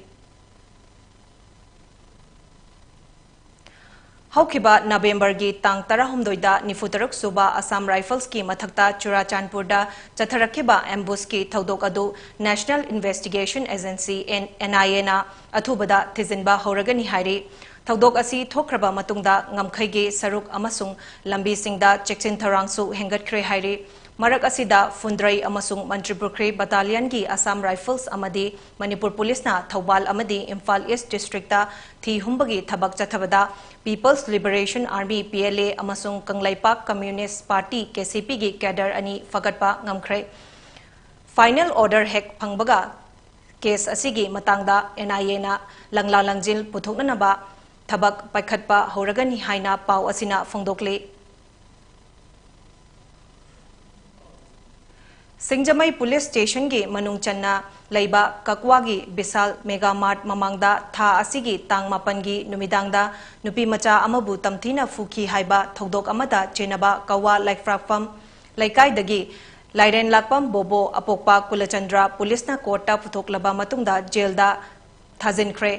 ꯍꯧꯈꯤꯕ ꯅꯕꯦꯝꯕꯔꯒꯤ ꯇꯥꯡ ꯇꯔꯥꯍꯨꯝꯗꯣꯏꯗ ꯅꯤꯐꯨꯇꯔꯨꯛ ꯁꯨꯕ ꯑꯁꯥꯝ ꯔꯥꯏꯐꯜꯁꯀꯤ ꯃꯊꯛꯇ ꯆꯨꯔꯥꯆꯥꯟꯄꯨꯔꯗ ꯆꯠꯊꯔꯛꯈꯤꯕ ꯑꯦꯝꯕꯨꯁꯀꯤ ꯊꯧꯗꯣꯛ ꯑꯗꯨ National Investigation Agency, NIA ꯅ ꯑꯊꯨꯕꯗ ꯊꯤꯖꯤꯟꯕ ꯍꯧꯔꯒꯅꯤ ꯍꯥꯏꯔꯤ꯫ ꯊꯧꯗꯣꯛ ꯑꯁꯤ ꯊꯣꯛꯈ꯭ꯔꯕ ꯃꯇꯨꯡꯗ ꯉꯝꯈꯩꯒꯤ ꯁꯔꯨꯛ ꯑꯃꯁꯨꯡ ꯂꯝꯕꯤꯁꯤꯡꯗ ꯆꯦꯛꯁꯤꯟ ꯊꯧꯔꯥꯡꯁꯨ ꯍꯦꯟꯒꯠꯈ꯭ꯔꯦ ꯍꯥꯏꯔꯤ꯫ ꯃꯔꯛ ꯑꯁꯤꯗ ꯐꯨꯟꯗ꯭ꯔꯩ ꯑꯃꯁꯨꯡ ꯃꯟꯇ꯭ꯔꯤꯄꯨꯈ꯭ꯔꯤ ꯕꯠꯇꯥꯂꯤꯌꯟꯒꯤ ꯑꯁꯥꯝ ꯔꯥꯏꯐꯜꯁ ꯑꯃꯗꯤ ꯃꯅꯤꯄꯨꯔ ꯄꯨꯂꯤꯁꯅ ꯊꯧꯕꯥꯜ ꯑꯃꯗꯤ ꯏꯝꯐꯥꯜ ꯏꯁ ꯗꯤꯁꯇ꯭ꯔꯤꯛꯇ ꯊꯤ ꯍꯨꯝꯕꯒꯤ ꯊꯕꯛ ꯆꯠꯊꯕꯗ People's Liberation Army, PLA, ꯑꯃꯁꯨꯡ ꯀꯪꯂꯩꯄꯥꯛ Communist Party, KCP ꯒꯤ ꯀꯦꯗꯔ ꯑꯅꯤ ꯐꯒꯠꯄ ꯉꯝꯈ꯭ꯔꯦ꯫ ꯐꯥꯏꯅꯦꯜ ꯑꯣꯔꯗꯔ ꯍꯦꯛ ꯐꯪꯕꯒ ꯀꯦꯁ ꯑꯁꯤꯒꯤ ꯃꯇꯥꯡꯗ NIA ꯅ ꯂꯪꯂꯥ ꯂꯪꯖꯤꯜ ꯄꯨꯊꯣꯛꯅꯅꯕ ꯊꯕꯛ ꯄꯥꯏꯈꯠꯄ ꯍꯧꯔꯒꯅꯤ ꯍꯥꯏꯅ ꯄꯥꯎ ꯑꯁꯤꯅ ꯐꯣꯡꯗꯣꯛꯂꯤ꯫ ꯁꯤꯡꯖꯃꯩ ꯄꯨꯂꯤꯁ ꯁ꯭ꯇꯦꯁꯟꯒꯤ ꯃꯅꯨꯡ ꯆꯟꯅ ꯂꯩꯕ ꯀꯛꯋꯥꯒꯤ ꯕꯤꯁꯥꯜ ꯃꯦꯒꯥ ꯃꯥꯔꯠ ꯃꯃꯥꯡꯗ ꯊꯥ ꯑꯁꯤꯒꯤ ꯇꯥꯡ ꯃꯥꯄꯟꯒꯤ ꯅꯨꯃꯤꯗꯥꯡꯗ ꯅꯨꯄꯤ ꯃꯆꯥ ꯑꯃꯕꯨ ꯇꯝꯊꯤꯅ ꯐꯨꯈꯤ ꯍꯥꯏꯕ ꯊꯧꯗꯣꯛ ꯑꯃꯗ ꯆꯦꯟꯅꯕ ꯀꯛꯋꯥ ꯂꯥꯏꯐ꯭ꯔꯥꯛꯐꯝ ꯂꯩꯀꯥꯏꯗꯒꯤ ꯂꯥꯏꯔꯦꯟ ꯂꯥꯛꯄꯝ ꯕꯣꯕꯣ ꯑꯄꯣꯛꯄ ꯀꯨꯂꯆꯟꯗ꯭ꯔ ꯄꯨꯂꯤꯁꯅ ꯀꯣꯔꯠꯇ ꯄꯨꯊꯣꯛꯂꯕ ꯃꯇꯨꯡꯗ ꯖꯦꯜꯗ ꯊꯥꯖꯤꯟꯈ꯭ꯔꯦ꯫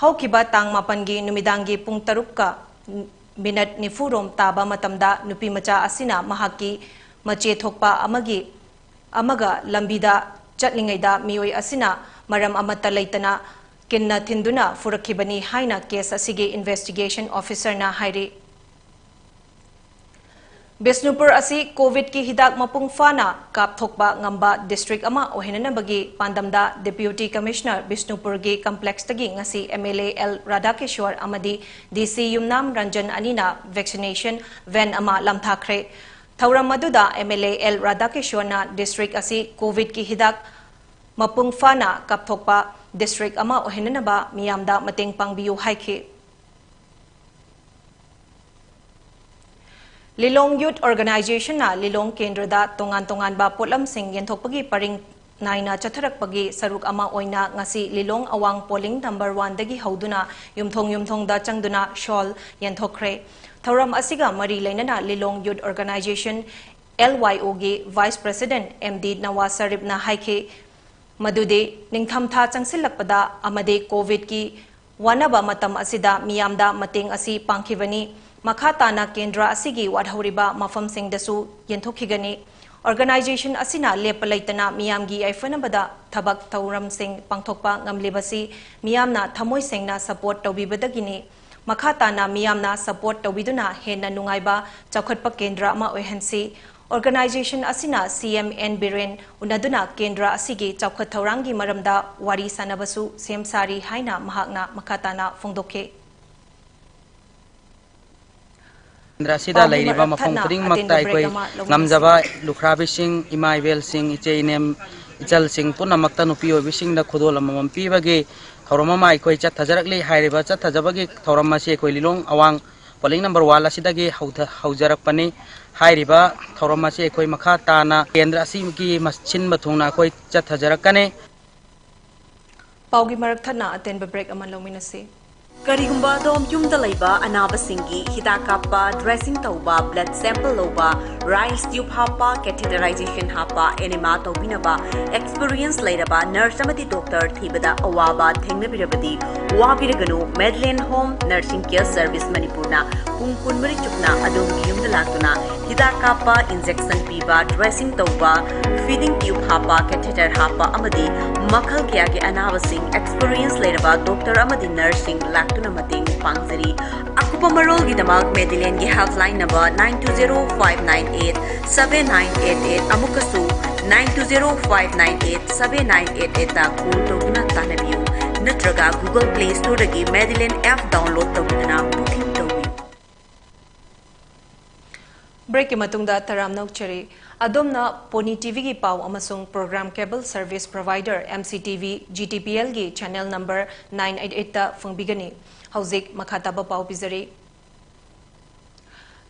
ꯍꯧꯈꯤꯕ ꯇꯥꯡ ꯃꯥꯄꯟꯒꯤ ꯅꯨꯃꯤꯗꯥꯡꯒꯤ ꯄꯨꯡ ꯇꯔꯨꯛꯀ ꯃꯤꯅꯠ ꯅꯤꯐꯨ ꯔꯣꯝ ꯇꯥꯕ ꯃꯇꯝꯗ ꯅꯨꯄꯤ ꯃꯆꯥ ꯑꯁꯤꯅ ꯃꯍꯥꯛꯀꯤ ꯃꯆꯦ ꯊꯣꯛꯄ ꯑꯃꯒꯤ, ꯑꯃꯒ ꯂꯝꯕꯤꯗ ꯆꯠꯂꯤꯉꯩꯗ ꯃꯤꯑꯣꯏ ꯑꯁꯤꯅ ꯃꯔꯝ ꯑꯃꯠꯇ ꯂꯩꯇꯅ ꯀꯤꯟꯅ ꯊꯤꯟꯗꯨꯅ ꯐꯨꯔꯛꯈꯤꯕꯅꯤ ꯍꯥꯏꯅ ꯀꯦꯁ ꯑꯁꯤꯒꯤ ꯏꯟꯚꯦꯁꯇꯤꯒꯦꯁꯟ ꯑꯣꯐꯤꯁꯔꯅ ꯍꯥꯏꯔꯤ꯫ ꯕꯤꯁꯅꯨꯄꯨꯔ ꯑꯁꯤ ꯀꯣꯚꯤꯗꯀꯤ ꯍꯤꯗꯥꯛ ꯃꯄꯨꯡ ꯐꯥꯅ ꯀꯥꯞꯊꯣꯛꯄ ꯉꯝꯕ ꯗꯤꯁꯇ꯭ꯔꯤꯛ ꯑꯃ ꯑꯣꯏꯍꯟꯅꯅꯕꯒꯤ ꯄꯥꯟꯗꯝꯗ Deputy Commissioner ꯕꯤꯁꯅꯨꯄꯨꯔꯒꯤ ꯀꯝꯄ꯭ꯂꯦꯛꯁꯇꯒꯤ ꯉꯁꯤ MLA ꯑꯦꯜ ꯔꯥꯙꯥꯀꯤꯁꯣꯔ ꯑꯃꯗꯤ DC ꯌꯨꯝꯅꯥꯝ ꯔꯟꯖꯟ ꯑꯅꯤꯅ vaccination van ꯑꯃ ꯂꯝꯊꯥꯈ꯭ꯔꯦ꯫ ꯊꯧꯔꯝ ꯑꯗꯨꯗ MLA ꯑꯦꯜ ꯔꯥꯙꯥꯀꯤꯁꯣꯔꯅ ꯗꯤꯁꯇ꯭ꯔꯤꯛ ꯑꯁꯤ ꯀꯣꯚꯤꯗꯀꯤ ꯍꯤꯗꯥꯛ ꯃꯄꯨꯡ ꯐꯥꯅ ꯀꯥꯞꯊꯣꯛꯄ ꯗꯤꯁꯇ꯭ꯔꯤꯛ ꯑꯃ ꯑꯣꯏꯍꯟꯅꯅꯕ ꯃꯤꯌꯥꯝꯗ ꯃꯇꯦꯡ ꯄꯥꯡꯕꯤꯌꯨ ꯍꯥꯏꯈꯤ꯫ ꯂꯤꯂꯣꯡ ꯌꯨꯊ ꯑꯣꯔꯒꯅꯥꯏꯖꯦꯁꯟꯅ ꯂꯤꯂꯣꯡ ꯀꯦꯟꯗ꯭ꯔꯗ ꯇꯣꯉꯥꯟ ꯇꯣꯉꯥꯟꯕ ꯄꯣꯠꯂꯝꯁꯤꯡ ꯌꯦꯟꯊꯣꯛꯄꯒꯤ ꯄꯔꯤꯡ ꯅꯥꯏꯅ ꯆꯠꯊꯔꯛꯄꯒꯤ ꯁꯔꯨꯛ ꯑꯃ ꯑꯣꯏꯅ ꯉꯁꯤ ꯂꯤꯂꯣꯡ ꯑꯋꯥꯡ polling number one ꯗꯒꯤ ꯍꯧꯗꯨꯅ ꯌꯨꯝꯊꯣꯡ ꯌꯨꯝꯊꯣꯡꯗ ꯆꯪꯗꯨꯅ shawl ꯌꯦꯟꯊꯣꯛꯈ꯭ꯔꯦ꯫ ꯊꯧꯔꯝ ꯑꯁꯤꯒ ꯃꯔꯤ ꯂꯩꯅꯅ ꯂꯤꯂꯣꯡ Youth Organisation, L Y O ꯒꯤ Vice President M D Nawaz ꯁꯔꯤꯐꯅ ꯍꯥꯏꯈꯤ ꯃꯗꯨꯗꯤ ꯅꯤꯡꯊꯝꯊꯥ ꯆꯪꯁꯤꯜꯂꯛꯄꯗ ꯑꯃꯗꯤ COVID ꯀꯤ ꯋꯥꯅꯕ ꯃꯇꯝ ꯑꯁꯤꯗ ꯃꯤꯌꯥꯝꯗ ꯃꯇꯦꯡ ꯑꯁꯤ ꯄꯥꯡꯈꯤꯕꯅꯤ꯫ ꯃꯈꯥ ꯇꯥꯅ ꯀꯦꯟꯗ꯭ꯔ ꯑꯁꯤꯒꯤ ꯋꯥꯠꯍꯧꯔꯤꯕ ꯃꯐꯝꯁꯤꯡꯗꯁꯨ ꯌꯦꯟꯊꯣꯛꯈꯤꯒꯅꯤ꯫ Organisation ꯑꯁꯤꯅ ꯂꯦꯞꯄ ꯂꯩꯇꯅ ꯃꯤꯌꯥꯝꯒꯤ ꯌꯥꯏꯐꯅꯕꯗ ꯊꯕꯛ ꯊꯧꯔꯝꯁꯤꯡ ꯄꯥꯡꯊꯣꯛꯄ ꯉꯝꯂꯤꯕꯁꯤ ꯃꯤꯌꯥꯝꯅ ꯊꯃꯣꯏ ꯁꯦꯡꯅ support ꯇꯧꯕꯤꯕꯗꯒꯤꯅꯤ꯫ ꯃꯈꯥ ꯇꯥꯅ ꯃꯤꯌꯥꯝꯅ support ꯇꯧꯕꯤꯗꯨꯅ ꯍꯦꯟꯅ ꯅꯨꯡꯉꯥꯏꯕ ꯆꯥꯎꯈꯠꯄ ꯀꯦꯟꯗ꯭ꯔ ꯑꯃ ꯑꯣꯏꯍꯟꯁꯤ꯫ Organisation ꯑꯁꯤꯅ C M N ꯕꯤꯔꯦꯟ ꯎꯅꯗꯨꯅ ꯀꯦꯟꯗ꯭ꯔ ꯑꯁꯤꯒꯤ ꯆꯥꯎꯈꯠ ꯊꯧꯔꯥꯡꯒꯤ ꯃꯔꯝꯗ ꯋꯥꯔꯤ ꯁꯥꯅꯕꯁꯨ ꯁꯦꯝ ꯁꯥꯔꯤ ꯍꯥꯏꯅ ꯃꯍꯥꯛꯅ ꯃꯈꯥ ꯇꯥꯅ ꯐꯣꯡꯗꯣꯛꯈꯤ꯫ ꯀꯦꯟꯗ꯭ꯔ ꯑꯁꯤꯗ ꯄꯥꯎꯒꯤ ꯂꯩꯔꯤꯕ ꯃꯔꯛ ꯃꯐꯝ ꯊꯠꯅ ꯈꯨꯗꯤꯡꯃꯛꯇ ꯑꯇꯦꯟꯕ break ꯑꯩꯈꯣꯏ ꯑꯃ ꯂꯧꯃꯤꯟꯅꯁꯤ꯫ ꯉꯝꯖꯕ ꯂꯨꯈ꯭ꯔꯥꯕꯤꯁꯤꯡ, ꯏꯃꯥ ꯏꯕꯦꯜꯁꯤꯡ, ꯏꯆꯦ ꯏꯅꯦꯝ, ꯏꯆꯜꯁꯤꯡ ꯄꯨꯝꯅꯃꯛꯇ ꯅꯨꯄꯤ ꯑꯣꯏꯕꯤꯁꯤꯡꯗ ꯈꯨꯗꯣꯜ ꯑꯃꯃꯝ ꯄꯤꯕꯒꯤ ꯊꯧꯔꯝ ꯑꯃ ꯑꯩꯈꯣꯏ ꯆꯠꯊꯖꯔꯛꯂꯤ꯫ ꯍꯥꯏꯔꯤꯕ ꯆꯠꯊꯖꯕꯒꯤ ꯊꯧꯔꯝ ꯑꯁꯤ ꯑꯩꯈꯣꯏ ꯂꯤꯂꯣꯡ ꯑꯋꯥꯡ polling number one ꯑꯁꯤꯗꯒꯤ ꯍꯧꯊ-, ꯍꯧꯖꯔꯛꯄꯅꯤ꯫ ꯍꯥꯏꯔꯤꯕ ꯊꯧꯔꯝ ꯑꯁꯤ ꯑꯩꯈꯣꯏ ꯃꯈꯥ ꯇꯥꯅ ꯀꯦꯟꯗ꯭ꯔ ꯑꯁꯤꯒꯤ ꯃ-, ꯁꯤꯟꯕ ꯊꯨꯡꯅ ꯑꯩꯈꯣꯏ ꯆꯠꯊꯖꯔꯛꯀꯅꯤ꯫ ꯄꯥꯎꯒꯤ ꯃꯔꯛ ꯊꯠꯅ ꯑꯇꯦꯟꯕ break ꯑꯃ ꯂꯧꯃꯤꯟꯅꯁꯤ꯫ ꯀꯔꯤꯒꯨꯝꯕ ꯑꯗꯣꯝ ꯌꯨꯝꯗ ꯂꯩꯕ ꯑꯅꯥꯕꯁꯤꯡꯒꯤ ꯍꯤꯗꯥꯛ ꯀꯥꯞꯄ, dressing ꯇꯧꯕ, blood sample ꯂꯧꯕ, rice tube ꯍꯥꯞꯄ, catheterization ꯍꯥꯞꯄ, enema ꯇꯧꯕꯤꯅꯕ experience ꯂꯩꯔꯕ nurse ꯑꯃꯗꯤ doctor ꯊꯤꯕꯗ ꯑꯋꯥꯕ ꯊꯦꯡꯅꯕꯤꯔꯕꯗꯤ ꯋꯥꯕꯤꯔꯒꯅꯨ꯫ Madeline Home Nursing Care Service ꯃꯅꯤꯄꯨꯔꯅ ꯄꯨꯡ ꯀꯨꯟꯃꯔꯤ ꯆꯨꯞꯅ ꯑꯗꯣꯝꯒꯤ ꯌꯨꯝꯗ ꯂꯥꯛꯇꯨꯅ ꯍꯤꯗꯥꯛ ꯀꯥꯞꯄ, injection ꯄꯤꯕ, dressing ꯇꯧꯕ, feeding tube ꯍꯥꯞꯄ, catheter ꯍꯥꯞꯄ ꯑꯃꯗꯤ ꯃꯈꯜ ꯀꯌꯥꯒꯤ ꯑꯅꯥꯕꯁꯤꯡ experience ꯂꯩꯔꯕ doctor ꯑꯃꯗꯤ nurse ꯁꯤꯡ ꯂꯥꯛꯇꯨꯅ ꯃꯇꯦꯡ ꯄꯥꯡꯖꯔꯤ꯫ ꯑꯀꯨꯞꯄ ꯃꯔꯣꯜꯒꯤꯗꯃꯛ Madeline ꯒꯤ helpline number nine two zero five nine eight seven nine eight eight, ꯑꯃꯨꯛꯀꯁꯨ nine two zero five nine eight seven nine eight eight ꯇ call ꯇꯧꯗꯨꯅ ꯇꯥꯟꯅꯕꯤꯌꯨ, ꯅꯠꯇ꯭ꯔꯒ Google Play Store ꯗꯒꯤ Madeline app download ꯇꯧꯗꯨꯅ booking ꯇꯧꯕꯤꯌꯨ꯫ Break ꯀꯤ ꯃꯇꯨꯡꯗ ꯇꯔꯥꯝꯅ ꯑꯣꯛꯆꯔꯤ꯫ ꯑꯗꯣꯝꯅ Pony T V ꯒꯤ ꯄꯥꯎ ꯑꯃꯁꯨꯡ program cable service provider M C T V G T P L ꯒꯤ channel number nine eight eight ꯇ ꯐꯪꯕꯤꯒꯅꯤ꯫ ꯍꯧꯖꯤꯛ ꯃꯈꯥ ꯇꯥꯕ ꯄꯥꯎ ꯄꯤꯖꯔꯤ꯫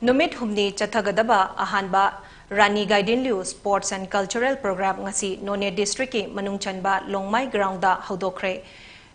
ꯅꯨꯃꯤꯠ ꯍꯨꯝꯅꯤ ꯆꯠꯊꯒꯗꯕ ꯑꯍꯥꯟꯕ ꯔꯥꯅꯤ ꯒꯥꯏꯗꯤꯟꯂꯤꯎ Sports and Cultural Program ꯉꯁꯤ ꯅꯣꯅꯦ district ꯀꯤ ꯃꯅꯨꯡ ꯆꯟꯕ ꯂꯣꯡꯃꯥꯏ ground the ꯍꯧꯗꯣꯛꯈ꯭ꯔꯦ꯫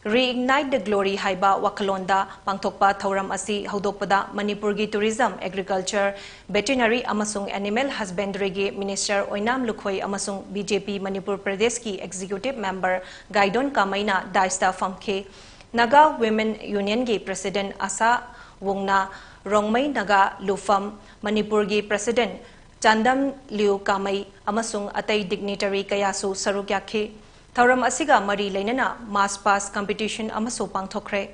Reignite the Glory ꯍꯥꯏꯕ ꯋꯥꯈꯜꯂꯣꯟꯗ ꯄꯥꯡꯊꯣꯛꯄ ꯊꯧꯔꯝ ꯑꯁꯤ ꯍꯧꯗꯣꯛꯄꯗ ꯃꯅꯤꯄꯨꯔꯒꯤ Tourism, Agriculture, Veterinary ꯑꯃꯁꯨꯡ Animal Husbandry ꯒꯤ Minister ꯑꯣꯏꯅꯥꯝ ꯂꯨꯈꯣꯏ ꯑꯃꯁꯨꯡ B J P ꯃꯅꯤꯄꯨꯔ ꯄ꯭ꯔꯗꯦꯁꯀꯤ Executive Member ꯒꯥꯏꯗꯣꯟ ꯀꯥꯃꯩꯅ dais ꯇ ꯐꯝꯈꯤ꯫ Naga Women Union ꯒꯤ President ꯑꯁꯥ ꯋꯣꯡꯅ, ꯔꯣꯡꯃꯩ ꯅꯥꯒꯥ ꯂꯨꯐꯝ ꯃꯅꯤꯄꯨꯔꯒꯤ President ꯆꯥꯟꯗꯝ ꯂꯤꯎ ꯀꯥꯃꯩ ꯑꯃꯁꯨꯡ ꯑꯇꯩ dignitary ꯀꯌꯥꯁꯨ ꯁꯔꯨꯛ ꯌꯥꯈꯤ꯫ ꯊꯧꯔꯝ ꯑꯁꯤꯒ ꯃꯔꯤ ꯂꯩꯅꯅ march past competition ꯑꯃꯁꯨ ꯄꯥꯡꯊꯣꯛꯈ꯭ꯔꯦ꯫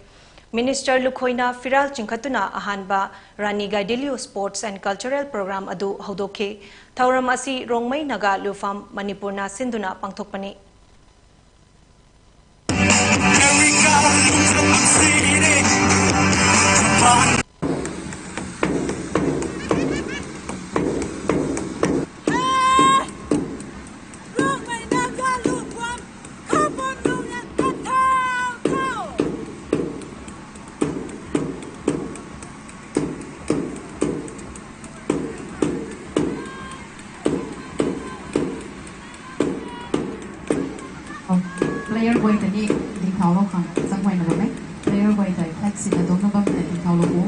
Minister ꯂꯨꯈꯣꯏꯅ ꯐꯤꯔꯥꯜ ꯆꯤꯡꯈꯠꯇꯨꯅ ꯑꯍꯥꯟꯕ ꯔꯥꯅꯤ ꯒꯥꯏꯗꯤꯟꯂꯤꯎ Sports and Cultural Program ꯑꯗꯨ ꯍꯧꯗꯣꯛꯈꯤ꯫ ꯊꯧꯔꯝ ꯑꯁꯤ ꯔꯣꯡꯃꯩ ꯅꯥꯒꯥ ꯂꯨꯐꯝ ꯃꯅꯤꯄꯨꯔꯅ ꯁꯤꯟꯗꯨꯅ ꯄꯥꯡꯊꯣꯛꯄꯅꯤ꯫ Player ꯈꯣꯏꯗꯗꯤ ꯗꯤꯡꯊꯥꯎ ꯂꯧꯈ꯭ꯔ ꯆꯪꯕ ꯑꯣꯏꯅ ꯂꯧꯅꯩ꯫ Player ꯈꯣꯏꯗ ꯐ꯭ꯂꯦꯛꯁꯤꯗ ꯑꯗꯨꯝ ꯅꯨꯕꯝꯗ ꯗꯤꯡꯊꯥꯎ ꯂꯧꯎ꯫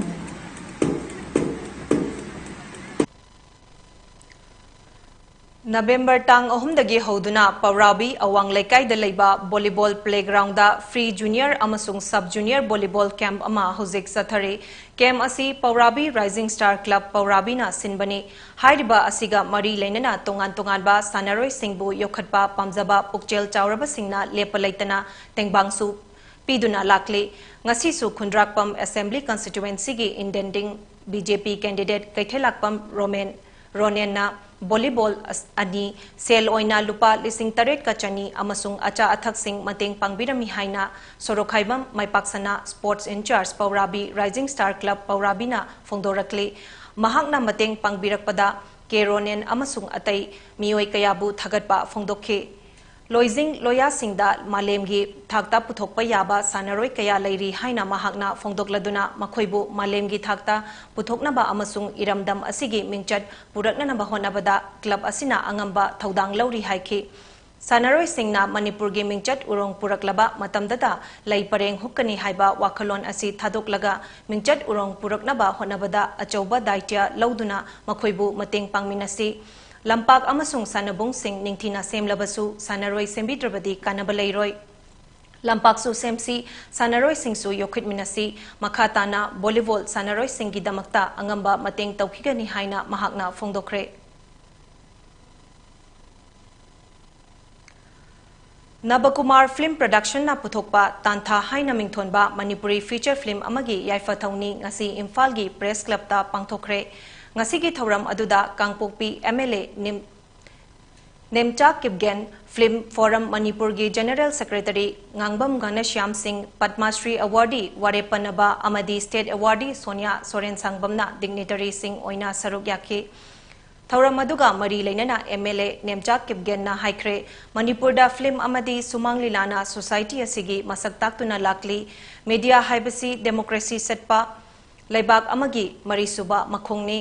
ꯅꯕꯦꯝꯕꯔ ꯇꯥꯡ ꯑꯍꯨꯝꯗꯒꯤ ꯍꯧꯗꯨꯅ ꯄꯧꯔꯥꯕꯤ ꯑꯋꯥꯡ ꯂꯩꯀꯥꯏꯗ ꯂꯩꯕ volleyball playground ꯗ free junior ꯑꯃꯁꯨꯡ sub junior volleyball camp ꯑꯃ ꯍꯧꯖꯤꯛ ꯆꯠꯊꯔꯤ꯫ Camp ꯑꯁꯤ ꯄꯧꯔꯥꯕꯤ Rising Star Club ꯄꯧꯔꯥꯕꯤꯅ ꯁꯤꯟꯕꯅꯤ꯫ ꯍꯥꯏꯔꯤꯕ ꯑꯁꯤꯒ ꯃꯔꯤ ꯂꯩꯅꯅ ꯇꯣꯉꯥꯟ ꯇꯣꯉꯥꯟꯕ ꯁꯥꯟꯅꯔꯣꯏꯁꯤꯡꯕꯨ ꯌꯣꯛꯈꯠꯄ ꯄꯥꯝꯖꯕ ꯄꯨꯛꯆꯦꯜ ꯆꯥꯎꯔꯕꯁꯤꯡꯅ ꯂꯦꯞꯄ ꯂꯩꯇꯅ ꯇꯦꯡꯕꯥꯡꯁꯨ ꯄꯤꯗꯨꯅ ꯂꯥꯛꯂꯤ꯫ ꯉꯁꯤꯁꯨ ꯈꯨꯟꯗ꯭ꯔꯥꯛꯄꯝ Assembly Constituency ꯒꯤ intending B J P candidate Keithellakpam Romen, ꯔꯣꯅꯦꯟꯅ volleyball ꯑꯁ-, ꯑꯅꯤ, ꯁꯦꯜ ꯑꯣꯏꯅ ꯂꯨꯄꯥ ꯂꯤꯁꯤꯡ ꯇꯔꯦꯠꯀ ꯆꯅꯤ ꯑꯃꯁꯨꯡ ꯑꯆꯥ ꯑꯊꯛꯁꯤꯡ ꯃꯇꯦꯡ ꯄꯥꯡꯕꯤꯔꯝꯃꯤ ꯍꯥꯏꯅ ꯁꯣꯔꯣꯛꯈꯥꯏꯕꯝ ꯃꯥꯏꯄꯥꯛꯁꯅꯥ Sports in Charge ꯄꯧꯔꯥꯕꯤ Rising Star Club ꯄꯧꯔꯥꯕꯤꯅ ꯐꯣꯡꯗꯣꯔꯛꯂꯤ꯫ ꯃꯍꯥꯛꯅ ꯃꯇꯦꯡ ꯄꯥꯡꯕꯤꯔꯛꯄꯗ ꯀꯦ ꯔꯣꯅꯦꯟ ꯑꯃꯁꯨꯡ ꯑꯇꯩ ꯃꯤꯑꯣꯏ ꯀꯌꯥꯕꯨ ꯊꯥꯒꯠꯄ ꯐꯣꯡꯗꯣꯛꯈꯤ꯫ ꯂꯣꯏꯖꯤꯡ ꯂꯣꯌꯥꯁꯤꯡꯗ ꯃꯥꯂꯦꯝꯒꯤ ꯊꯥꯛꯇ ꯄꯨꯊꯣꯛꯄ ꯌꯥꯕ ꯁꯥꯟꯅꯔꯣꯏ ꯀꯌꯥ ꯂꯩꯔꯤ ꯍꯥꯏꯅ ꯃꯍꯥꯛꯅ ꯐꯣꯡꯗꯣꯛꯂꯗꯨꯅ, ꯃꯈꯣꯏꯕꯨ ꯃꯥꯂꯦꯝꯒꯤ ꯊꯥꯛꯇ ꯄꯨꯊꯣꯛꯅꯕ ꯑꯃꯁꯨꯡ ꯏꯔꯝꯗꯝ ꯑꯁꯤꯒꯤ ꯃꯤꯡꯆꯠ ꯄꯨꯔꯛꯅꯅꯕ ꯍꯣꯠꯅꯕꯗ ꯀ꯭ꯂꯕ ꯑꯁꯤꯅ ꯑꯉꯝꯕ ꯊꯧꯗꯥꯡ ꯂꯧꯔꯤ ꯍꯥꯏꯈꯤ꯫ ꯁꯥꯟꯅꯔꯣꯏꯁꯤꯡꯅ ꯃꯅꯤꯄꯨꯔꯒꯤ ꯃꯤꯡꯆꯠ ꯎꯔꯣꯡ ꯄꯨꯔꯛꯂꯕ ꯃꯇꯝꯗꯇ ꯂꯩ ꯄꯔꯦꯡ ꯍꯨꯛꯀꯅꯤ ꯍꯥꯏꯕ ꯋꯥꯈꯜꯂꯣꯟ ꯑꯁꯤ ꯊꯥꯗꯣꯛꯂꯒ, ꯃꯤꯡꯆꯠ ꯎꯔꯣꯡ ꯄꯨꯔꯛꯅꯕ ꯍꯣꯠꯅꯕꯗ ꯑꯆꯧꯕ ꯗꯥꯏꯇ꯭ꯌ ꯂꯧꯗꯨꯅ ꯃꯈꯣꯏꯕꯨ ꯃꯇꯦꯡ ꯄꯥꯡꯃꯤꯟꯅꯁꯤ꯫ ꯂꯝꯄꯥꯛ ꯑꯃꯁꯨꯡ ꯁꯥꯟꯅꯕꯨꯡꯁꯤꯡ ꯅꯤꯡꯊꯤꯅ ꯁꯦꯝꯂꯕꯁꯨ, ꯁꯥꯟꯅꯔꯣꯏ ꯁꯦꯝꯕꯤꯗ꯭ꯔꯕꯗꯤ ꯀꯥꯟꯅꯕ ꯂꯩꯔꯣꯏ꯫ ꯂꯝꯄꯥꯛꯁꯨ ꯁꯦꯝꯁꯤ, ꯁꯥꯟꯅꯔꯣꯏꯁꯤꯡꯁꯨ ꯌꯣꯛꯈꯠꯃꯤꯟꯅꯁꯤ꯫ ꯃꯈꯥ ꯇꯥꯅ ꯚꯣꯂꯤꯕꯣꯜ ꯁꯥꯟꯅꯔꯣꯏꯁꯤꯡꯒꯤꯗꯃꯛꯇ ꯑꯉꯝꯕ ꯃꯇꯦꯡ ꯇꯧꯈꯤꯒꯅꯤ ꯍꯥꯏꯅ ꯃꯍꯥꯛꯅ ꯐꯣꯡꯗꯣꯛꯈ꯭ꯔꯦ꯫ ꯅꯕꯀꯨꯃꯥꯔ ꯐꯤꯜꯝ ꯄ꯭ꯔꯗꯛꯁꯟꯅ ꯄꯨꯊꯣꯛꯄ ꯇꯥꯟꯊꯥ ꯍꯥꯏꯅ ꯃꯤꯡꯊꯣꯟꯕ ꯃꯅꯤꯄꯨꯔꯤ ꯐꯤꯆꯔ ꯐꯤꯜꯝ ꯑꯃꯒꯤ ꯌꯥꯏꯐ ꯊꯧꯅꯤ ꯉꯁꯤ ꯏꯝꯐꯥꯜꯒꯤ ꯄ꯭ꯔꯦꯁ ꯀ꯭ꯂꯕꯇ ꯄꯥꯡꯊꯣꯛꯈ꯭ꯔꯦ꯫ ꯉꯁꯤꯒꯤ ꯊꯧꯔꯝ ꯑꯗꯨꯗ ꯀꯥꯡꯄꯣꯛꯄꯤ ꯑꯦꯝ ꯑꯦꯜ ꯑꯦ ꯅꯤꯝ-, ꯅꯦꯝꯆꯥ ꯀꯤꯞꯒꯦꯟ, ꯐꯤꯜꯝ ꯐꯣꯔꯝ ꯃꯅꯤꯄꯨꯔꯒꯤ ꯖꯦꯅꯔꯦꯜ ꯁꯦꯀ꯭ꯔꯦꯇꯔꯤ ꯉꯥꯡꯕꯝ ꯘꯅꯁ꯭ꯌꯥꯝ ꯁꯤꯡ, ꯄꯗꯃꯥꯁ꯭ꯔꯤ ꯑꯦꯋꯥꯔꯗꯤ ꯋꯥꯔꯦꯞ ꯄꯟꯅꯕ ꯑꯃꯗꯤ ꯁ꯭ꯇꯦꯠ ꯑꯦꯋꯥꯔꯗꯤ ꯁꯣꯅꯤꯌꯥ ꯁꯣꯔꯦꯟ ꯁꯥꯡꯕꯝꯅ ꯗꯤꯒꯅꯤꯇꯔꯤꯁꯤꯡ ꯑꯣꯏꯅ ꯁꯔꯨꯛ ꯌꯥꯈꯤ꯫ ꯊꯧꯔꯝ ꯑꯗꯨꯒ ꯃꯔꯤ ꯂꯩꯅꯅ ꯑꯦꯝ ꯑꯦꯜ ꯑꯦ ꯅꯦꯝꯆꯥ ꯀꯤꯞꯒꯦꯟꯅ ꯍꯥꯏꯈ꯭ꯔꯦ, ꯃꯅꯤꯄꯨꯔꯗ ꯐꯤꯜꯝ ꯑꯃꯗꯤ ꯁꯨꯃꯥꯡ ꯂꯤꯂꯥꯅ ꯁꯣꯁꯥꯏꯇꯤ ꯑꯁꯤꯒꯤ ꯃꯁꯛ ꯇꯥꯛꯇꯨꯅ ꯂꯥꯛꯂꯤ꯫ ꯃꯤꯗꯤꯌꯥ ꯍꯥꯏꯕꯁꯤ ꯗꯦꯃꯣꯀ꯭ꯔꯦꯁꯤ ꯆꯠꯄ ꯂꯩꯕꯥꯛ ꯑꯃꯒꯤ ꯃꯔꯤꯁꯨꯕ ꯃꯈꯣꯡꯅꯤ꯫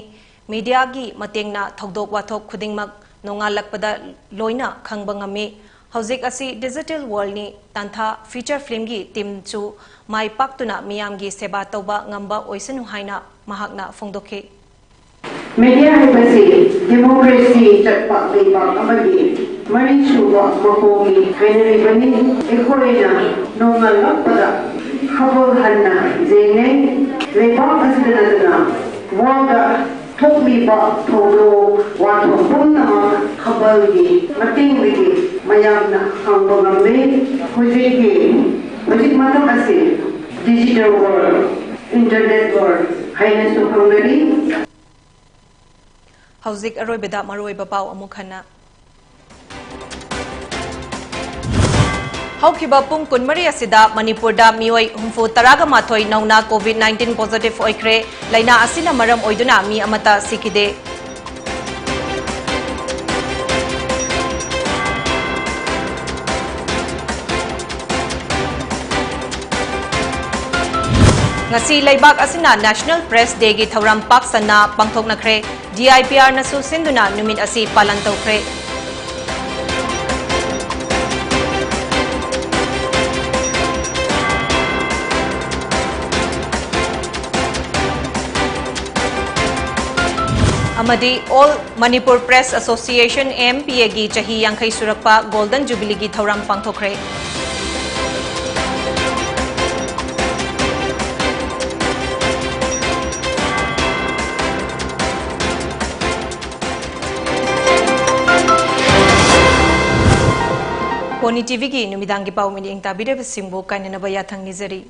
ꯃꯤꯗꯤꯌꯥꯒꯤ ꯃꯇꯦꯡꯅ ꯊꯧꯗꯣꯛ ꯋꯥꯊꯣꯛ ꯈꯨꯗꯤꯡꯃꯛ ꯅꯣꯡꯉꯥꯜꯂꯛꯄꯗ ꯂꯣꯏꯅ ꯈꯪꯕ ꯉꯝꯃꯤ꯫ ꯍꯧꯖꯤꯛ ꯑꯁꯤ ꯗꯤꯖꯤꯇꯦꯜ ꯋꯥꯔꯜꯗꯅꯤ꯫ ꯇꯥꯟꯊꯥ ꯐꯤꯆꯔ ꯐꯤꯜꯝꯒꯤ ꯇꯤꯝꯁꯨ ꯃꯥꯏ ꯄꯥꯛꯇꯨꯅ ꯃꯤꯌꯥꯝꯒꯤ ꯁꯦꯕꯥ ꯇꯧꯕ ꯉꯝꯕ ꯑꯣꯏꯁꯅꯨ ꯍꯥꯏꯅ ꯃꯍꯥꯛꯅ ꯐꯣꯡꯗꯣꯛꯈꯤ꯫ ꯃꯤꯗꯤꯌꯥ ꯍꯥꯏꯕꯁꯤ ꯗꯦꯃꯣꯀ꯭ꯔꯦꯁꯤ ꯆꯠꯄ ꯂꯩꯕꯥꯛ ꯑꯃꯒꯤ ꯃꯔꯤꯁꯨꯕ ꯃꯈꯣꯡꯅꯤ ꯍꯥꯏꯅꯔꯤꯕꯅꯤ꯫ ꯑꯩꯈꯣꯏꯅ ꯅꯣꯡꯉꯥꯜꯂꯛꯄꯗ ꯈꯕꯜ ꯍꯟꯅ ꯌꯦꯡꯅꯩ꯫ ꯂꯩꯕꯥꯛ ꯑꯁꯤꯗ ꯅꯠꯇꯅ ꯋꯥꯔꯜꯗ ꯊꯣꯛꯂꯤꯕ ꯊꯧꯗꯣꯛ ꯋꯥꯊꯣꯛ ꯄꯨꯝꯅꯃꯛ ꯈꯕꯜꯒꯤ ꯃꯇꯦꯡꯗꯒꯤ ꯃꯌꯥꯝꯅ ꯈꯪꯕ ꯉꯝꯃꯤ꯫ ꯍꯧꯖꯤꯛꯀꯤ, ꯍꯧꯖꯤꯛ ꯃꯇꯝ ꯑꯁꯤ ꯗꯤꯖꯤꯇꯦꯜ ꯋꯥꯔꯜꯗ, ꯏꯟꯇꯔꯅꯦꯠ ꯋꯥꯔꯜꯗ ꯍꯥꯏꯅꯁꯨ ꯈꯪꯅꯔꯤ꯫ ꯍꯧꯖꯤꯛ ꯑꯔꯣꯏꯕꯗ ꯃꯔꯨꯑꯣꯏꯕ ꯄꯥꯎ ꯑꯃꯨꯛ ꯍꯟꯅ꯫ ꯍꯧꯈꯤꯕ ꯄꯨꯡ ꯀꯨꯟꯃꯔꯤ ꯑꯁꯤꯗ ꯃꯅꯤꯄꯨꯔꯗ ꯃꯤꯑꯣꯏ ꯍꯨꯝꯐꯨ ꯇꯔꯥꯒ ꯃꯥꯊꯣꯏ ꯅꯧꯅ ꯀꯣꯚꯤꯗ ꯅꯥꯏꯟꯇꯤꯟ ꯄꯣꯖꯤꯇꯤꯚ ꯑꯣꯏꯈ꯭ꯔꯦ꯫ ꯂꯥꯏꯅꯥ ꯑꯁꯤꯅ ꯃꯔꯝ ꯑꯣꯏꯗꯨꯅ ꯃꯤ ꯑꯃꯠꯇ ꯁꯤꯈꯤꯗꯦ꯫ ꯉꯁꯤ ꯂꯩꯕꯥꯛ ꯑꯁꯤꯅ National Press Dayꯒꯤ ꯊꯧꯔꯝ ꯄꯥꯛ ꯁꯟꯅ ꯄꯥꯡꯊꯣꯛꯅꯈ꯭ꯔꯦ꯫ D I P Rꯅꯁꯨ ꯁꯤꯟꯗꯨꯅ ꯅꯨꯃꯤꯠ ꯑꯁꯤ ꯄꯥꯂꯟ ꯇꯧꯈ꯭ꯔꯦ꯫ ꯑꯃꯗꯤ All Manipur Press Association, A M P Aꯒꯤ ꯆꯍꯤ ꯌꯥꯡꯈꯩ ꯁꯨꯔꯛꯄ Golden Jubileeꯒꯤ ꯊꯧꯔꯝ ꯄꯥꯡꯊꯣꯛꯈ꯭ꯔꯦ꯫ Pony TVꯒꯤ ꯅꯨꯃꯤꯗꯥꯡꯒꯤ ꯄꯥꯎ ꯃꯤꯠꯌꯦꯡ ꯇꯥꯕꯤꯔꯤꯕꯁꯤꯡꯕꯨ ꯀꯥꯏꯅꯅꯕ ꯌꯥꯊꯪ ꯅꯤꯖꯔꯤ꯫